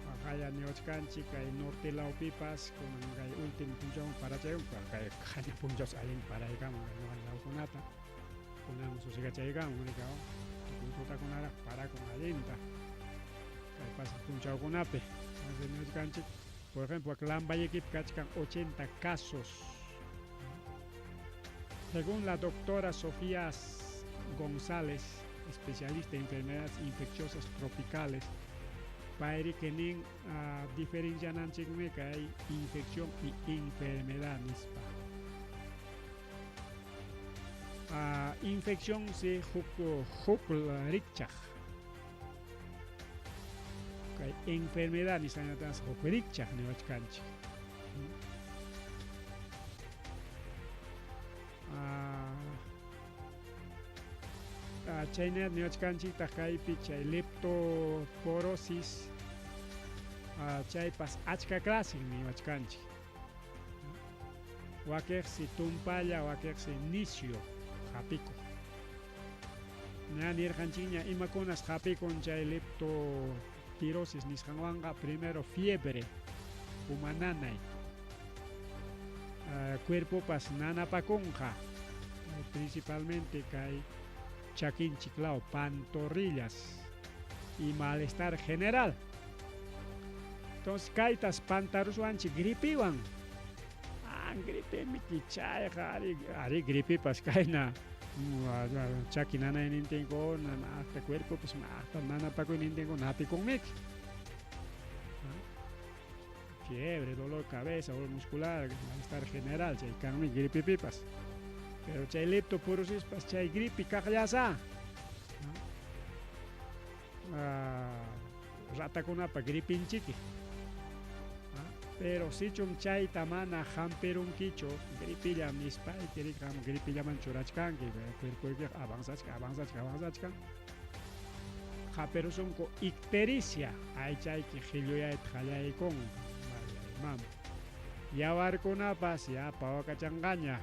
Paqaya niwachkanchik kay norte lawpipas kunan kay último punchawman parachayun, kay qaya punchaws allin paraykamun kay ñuqa lawkunata. Kunan susigachaykamun rikaw tukuy tutakunaraq parakun allinta kay pasaq punchawkunapi. Entonces niwachkanchik, por ejemplo, Lambayequipi kachkan 80 casos. Según la doctora Sofía González, especialista en enfermedades infecciosas tropicales, payri nin diferenciananchikmi kay infección y enfermedad nispa. Infección si huk huk rikchaq. Kay enfermedad nisqañataqsi huk rikchaq niwachkanchik. Chayna niwachkanchiktaq kaypi chay leptoporosis chaypas achka clase niwachkanchik. Wakiqsi tumpalla, wakiqsi nisyu hapikuq. Ña nirqanchikña imakunas hapikun chay leptopirosis nisqanwanqa, primero fiebre, uma nanay, cuerpopas nanapakunqa, principalmente kay chakinchik law, pantorrillas y malestar general. Entonces kaytas pantaruswanchik gripiwan. Gripemi chayqa ari, ari gripipas kayna chaki nanaynintinkuna, hasta cuerpopas hasta nanapakuynintinkuna hapikunmiki. Fiebre, dolor cabeza, dolor muscular, malestar general, chay kanmi gripipipas. Pero chay leptoporosispas chay gripi kaqllasa. Ratakunapa gripinchiki. Pero sichum chayta mana hampirunkichu, gripillam nispayki qam gripillaman churachkanki, cuerpoykiqa avanzachkan, avanzachkan, avanzachkan. Hapirusunku ictericia, aychayki qilluyayta qallaykunqa, mama. Yawarkunapas ya pawakachanqaña.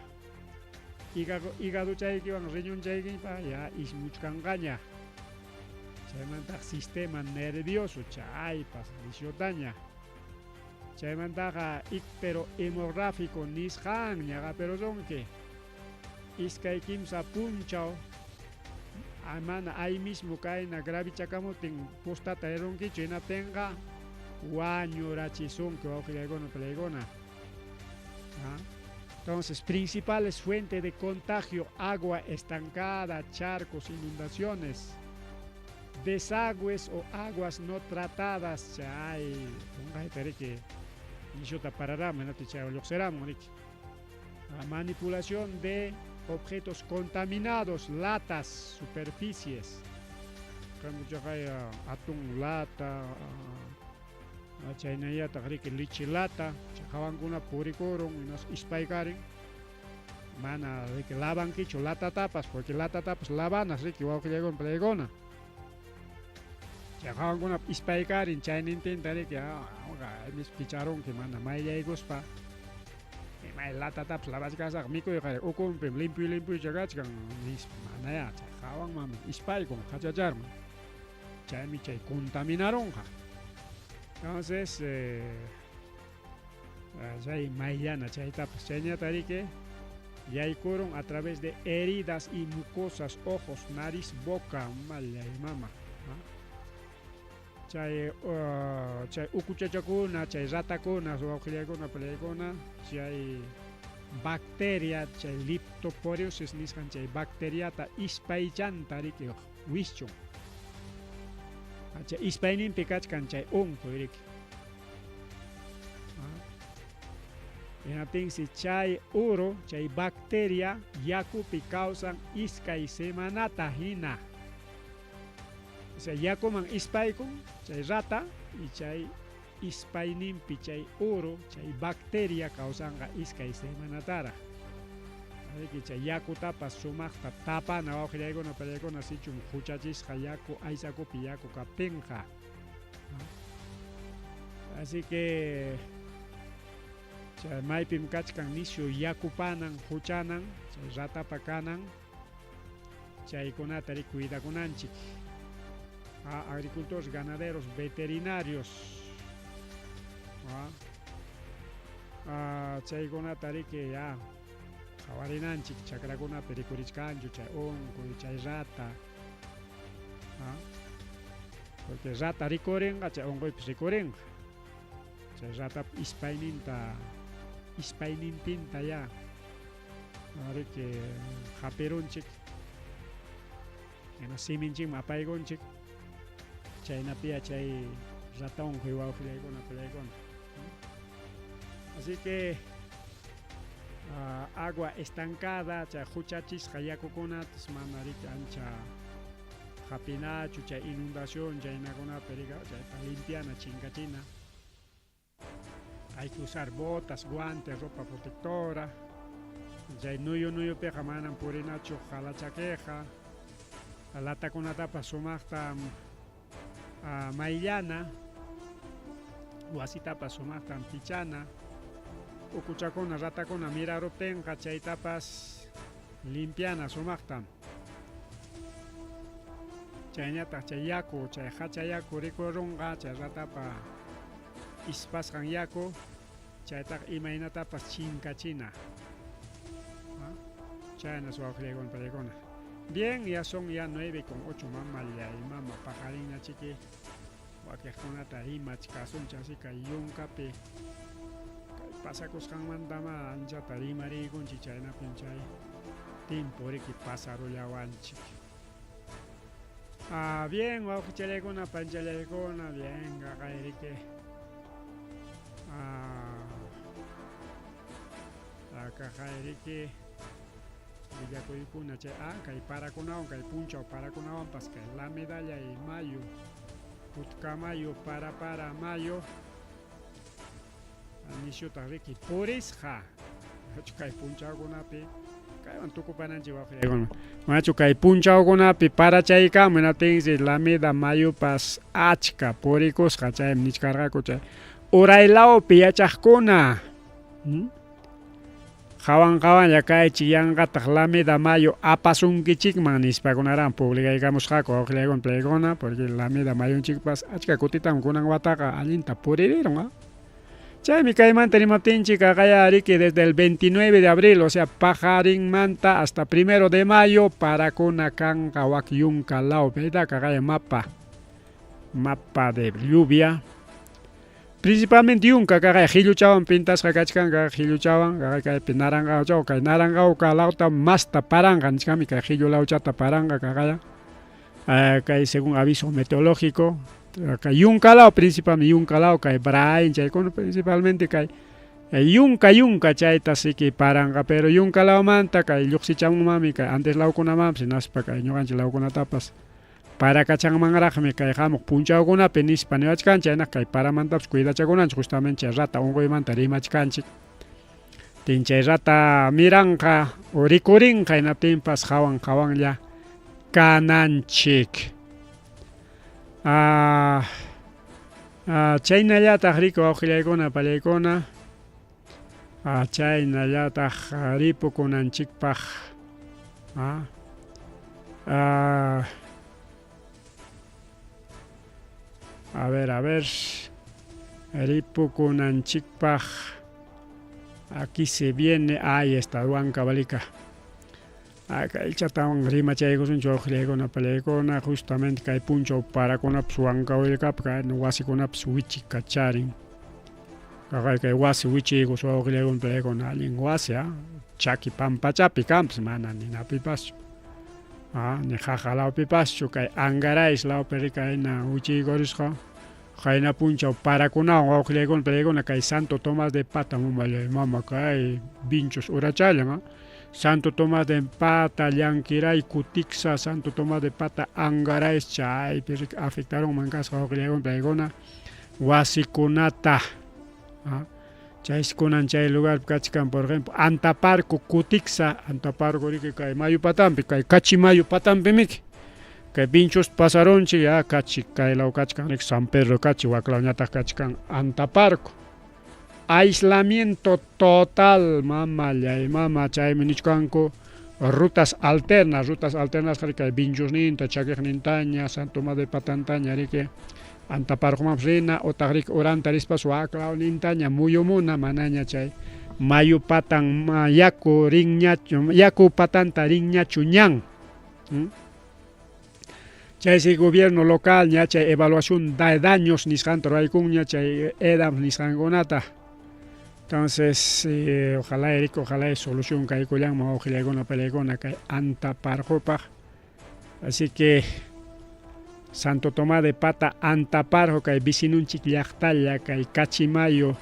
Hígadochaykiwan riñonchaykipa ya ismuchkanqaña. Chaymantaq sistema nervioso chaypas nisyutaña. Chaymantaqa ictero hemorrágico nisqanña hapirusunki. Iskay kimsa punchaw mana ahí mismo kayna gravichakamutin postata rirunkichu hinaptinqa wañurachisunki wawqillaykuna palaykuna. Entonces, principales fuentes de contagio: agua estancada, charcos, inundaciones, desagües o aguas no tratadas. Chay, riki, nishuta pararamu, hinaptin chay lluqsiramun riki. Manipulación de objetos contaminados, latas, superficies. Chaqay atún lata, chaynallataq riki leche lata, hawankuna purikurun, ispaykarin. Mana riki lavankichu latatapas, porque latatapas lavanas riki wawqillaykuna palaykuna. Chay hawankuna ispaykarin chaynintinta riki kicharunki mana mayllaykuspa. May latatapas lavachkasaq mikuyqa ukunpim limpio limpiocha kachkan nispa, manaya chay hawanmanmi ispaykun hachacharman. Chaymi chay contaminarunqa. Entonces, chay mayllana chaytapas chayñata riki yaykurun a través de heridas y mucosas, ojos, nariz, boca, mallay mama. Chay chay ukuchachakuna, chay ratakuna, wawqillaykuna palaykuna, chay bacteria, chay leptosporosis nisqan chay bacteriata ispaychanta riki wischun. Chay ispayninpi kachkan chay unquy riki. Hinaptinsi chay uru, chay bacteria yakupi kawsan iskay semanata hina. O sea, yakuman ispaykun chay rata y chay ispayninpi chay uru, chay bacteria kawsanqa iskay semanataraq. Riki chay yakutapas sumaqta tapana wawqillaykuna palaykuna sichum huchachisqa yaku aysakupi yaku kaptinqa. Así que chay maypim kachkan nisyu yakupanan, huchanan, chay ratapa kanan, chaykunata ri cuidakunanchik. Agricultores, ganaderos, veterinarios. Chaykunata riki ya qhawarinanchik chakrakunapi rikurichkanchu chay unquy, chay rata. Porque rata rikurinqa chay unquypis rikurinqa. Chay ratap ispayninta ispaynintinta ya riki hapirunchik. Hina siminchikman apaykunchik. Chaynapiya chay rata unquy wawqillaykuna pulaykuna. Así que agua estancada chay huchachisqa yakukunatas mana riki ancha hapinachu chay inundación chaynakunapi riki chayta limpiana chinkachina. Hay que usar botas, guantes, ropa protectora. Chay nuyu nuyupiqa manam purinachu qalachakiqa. Latakunatapas sumaqtam mayllana, wasitapas sumaqtam pichana. Ukuchakuna, ratakuna miraruptinqa chaytapas limpiana sumaqtam. Chayñataq chay yaku, chay hacha yaku rikurunqa chay ratapa ispasqan yaku, chaytaqa imaynatapas chinkachina. Chaynas wawqillaykuna pallaykuna. Bien, ya son ya 9 con 8 mamallay mama paqarinna chiki wakiqkunata rimachkasunchik así kay yunkapi kay pasakusqanmantama anchata rimariykunchik chaynapim chay timpo riki pasarullawanchik. Ah, bien, wawqichallaykuna, panchallaykuna, bien, qaqay riki. Ah, kaqay riki willakuykuna chay ah, kay parakunawan, kay punchaw parakunawanpas kay la medalla y mayo, Putcamayo, para para mayo, nisyutaq riki purisqa. Manachu kay punchawkunapi kaywan tukupananchik wawqillaykuna. Manachu kay punchawkunapi parachaykamu hinaptinsi Lameda mayupas achka purikusqa chaymi nichkarqaku chay uray lawpi yachaqkuna. Qawan qawanlla kaychik yanqataq Lameda mayu apasunkichikman nispakunaran publicaykamusqaku wawqillaykuna playkuna porque Lameda mayunchikpas achka kutitam kunan wataqa allinta puririrun. Chaymi kaymanta rimaptinchik qaqaya riki desde el 29 de abril, o sea paqarinmanta hasta primero de mayo parakuna kanqa wak yunka lawpi. Ayta qaqaya mapa, mapa de lluvia. Principalmente yunka kaqaya qilluchawan pintasqa kachkan, kaqa qilluchawan, kaqa kaypi naranqawchaw, kay naranqawka lawta masta paranqa nichkanmi kay qillu lawchata paranqa kaqaya. Kay según aviso meteorológico, kay yunka law principalmente yunka law kay Brain chaykuna principalmente kay yunka yunka chayta siki paranqa, pero yunka lawmanta kay lluqsichamunmanmi kay antes lawkunamanpas hinaspa kay ñuqanchik lawkunatapas parakachanmanraqmi kay hamuq punchawkunapi nispa niwachkanchik, chaynaq kay paramantapas cuidachakunanchik justamente chay rata unquymanta rimachkanchik. Tin chay rata miranqa o rikurinqa hinaptinpas qawan qawanlla kananchik. Ah, ah, chaynallataq riku wawqillaykuna pallaykuna ah, chaynallataq ripukunanchikpaq ah, ah, a ver, a ver, ripukunanchikpaq aquí se viene, ahí está, Huancabalika. Kaychatawan rimachaykusunchik wawqillaykuna pallaykuna justamente kay punchaw parakunapas Huancavelicapi kay wasikunapas wichikacharin. Kaqay kay wasi wichiykus wawqillaykuna pallaykuna allin wasi ah, chaki pampachapi kanpas mana ninapipaschu. Ah, ni qaqa lawpipaschu kay Angarais lawpi rikayna wichiykurisqa qayna punchaw parakunawan wawqillaykuna pallaykuna kay Santo Tomás de Pata mamallay mama kay vinchos urachallan ah. Santo Tomás de Pata, Llanquiray, Cuticsa, Santo Tomás de Pata, Angarais chaypi riki afectarunman kasqa wawqillaykuna pallaykuna wasikunata. Ah, chaysi kunan chay lugarpi kachkan por ejemplo Antaparco, Cuticsa, Antaparco riki kay mayu patampi, kay Cachi mayu patampimiki. Kay Vinchos pasarunchik ya kachi kaylaw kachkan riki San Pedro Cachi waklawñataq kachkan Antaparco. Aislamiento total mamallay mama chaymi nichkanku rutas alternas, rutas alternas kay Vinchosninta, Chakiqnintaña, Santo Tomás de Patantaña riki Antaparcomanpas rina utaq riki uranta rispas waklawnintaña muyumuna manaña chay mayu patan yaku rinñachu yaku patanta rinñachu ñan. Chaysi gobierno local ña chay evaluación de daños nisqanta ruraykunña chay EDAM nisqankunata. Entonces, ojalá Eric, ojalá solución kaykullanman wawqillaykuna palaykuna kay Antaparqupaq. Así que Santo Tomás de Pata Antaparqu kay vecinunchik llaqtalla kay Cachimayo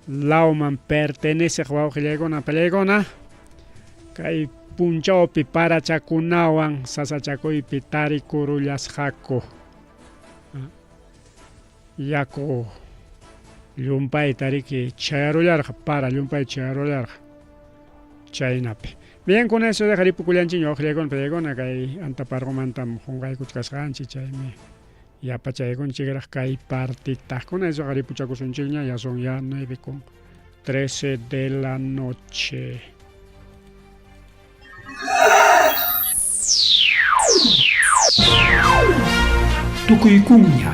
lawman perteneceq wawqillaykuna palaykuna kay punchawpi parachakunawan sasachakuypi tarikurullasqaku. Yaku llumpayta riki chayarullarqa, para llumpay chayarullarqa chaynapi. Bien, con eso deja ripukullanchikña wawqillaykuna palaykuna kay Antaparqumantam qunqaykuchkasqanchik chaymi yapachaykunchikraq kay partita. Con eso ripuchakusunchikña, ya son ya 9:13 de la noche. Tukuykuña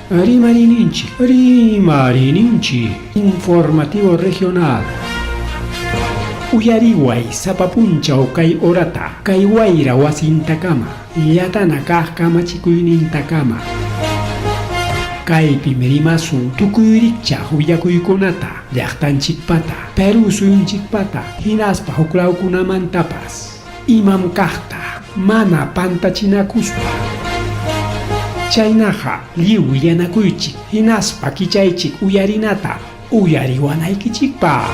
Rimarininchik, Rimarininchik, Informativo Regional. Uyariway sapa punchaw kay horata, kay wayra wasintakama, llatana kaq kamachikuynintakama. Kaypim rimasun tukuy rikchaq willakuykunata, llaqtanchikpata, Perú suyunchikpata, hinaspa huklawkunamantapas. Imam kaqta, mana pantachinakuspa. Chaynaqa lliw willanakuychik, hinaspa kichaychik uyarinata, uyariwanaykichikpaq.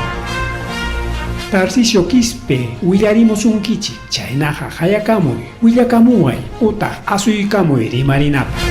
Tarcisio Quispe willarimusunkichik, chaynaqa hayakamuy, willakamuway, utaq asuykamuy rimarinapaq.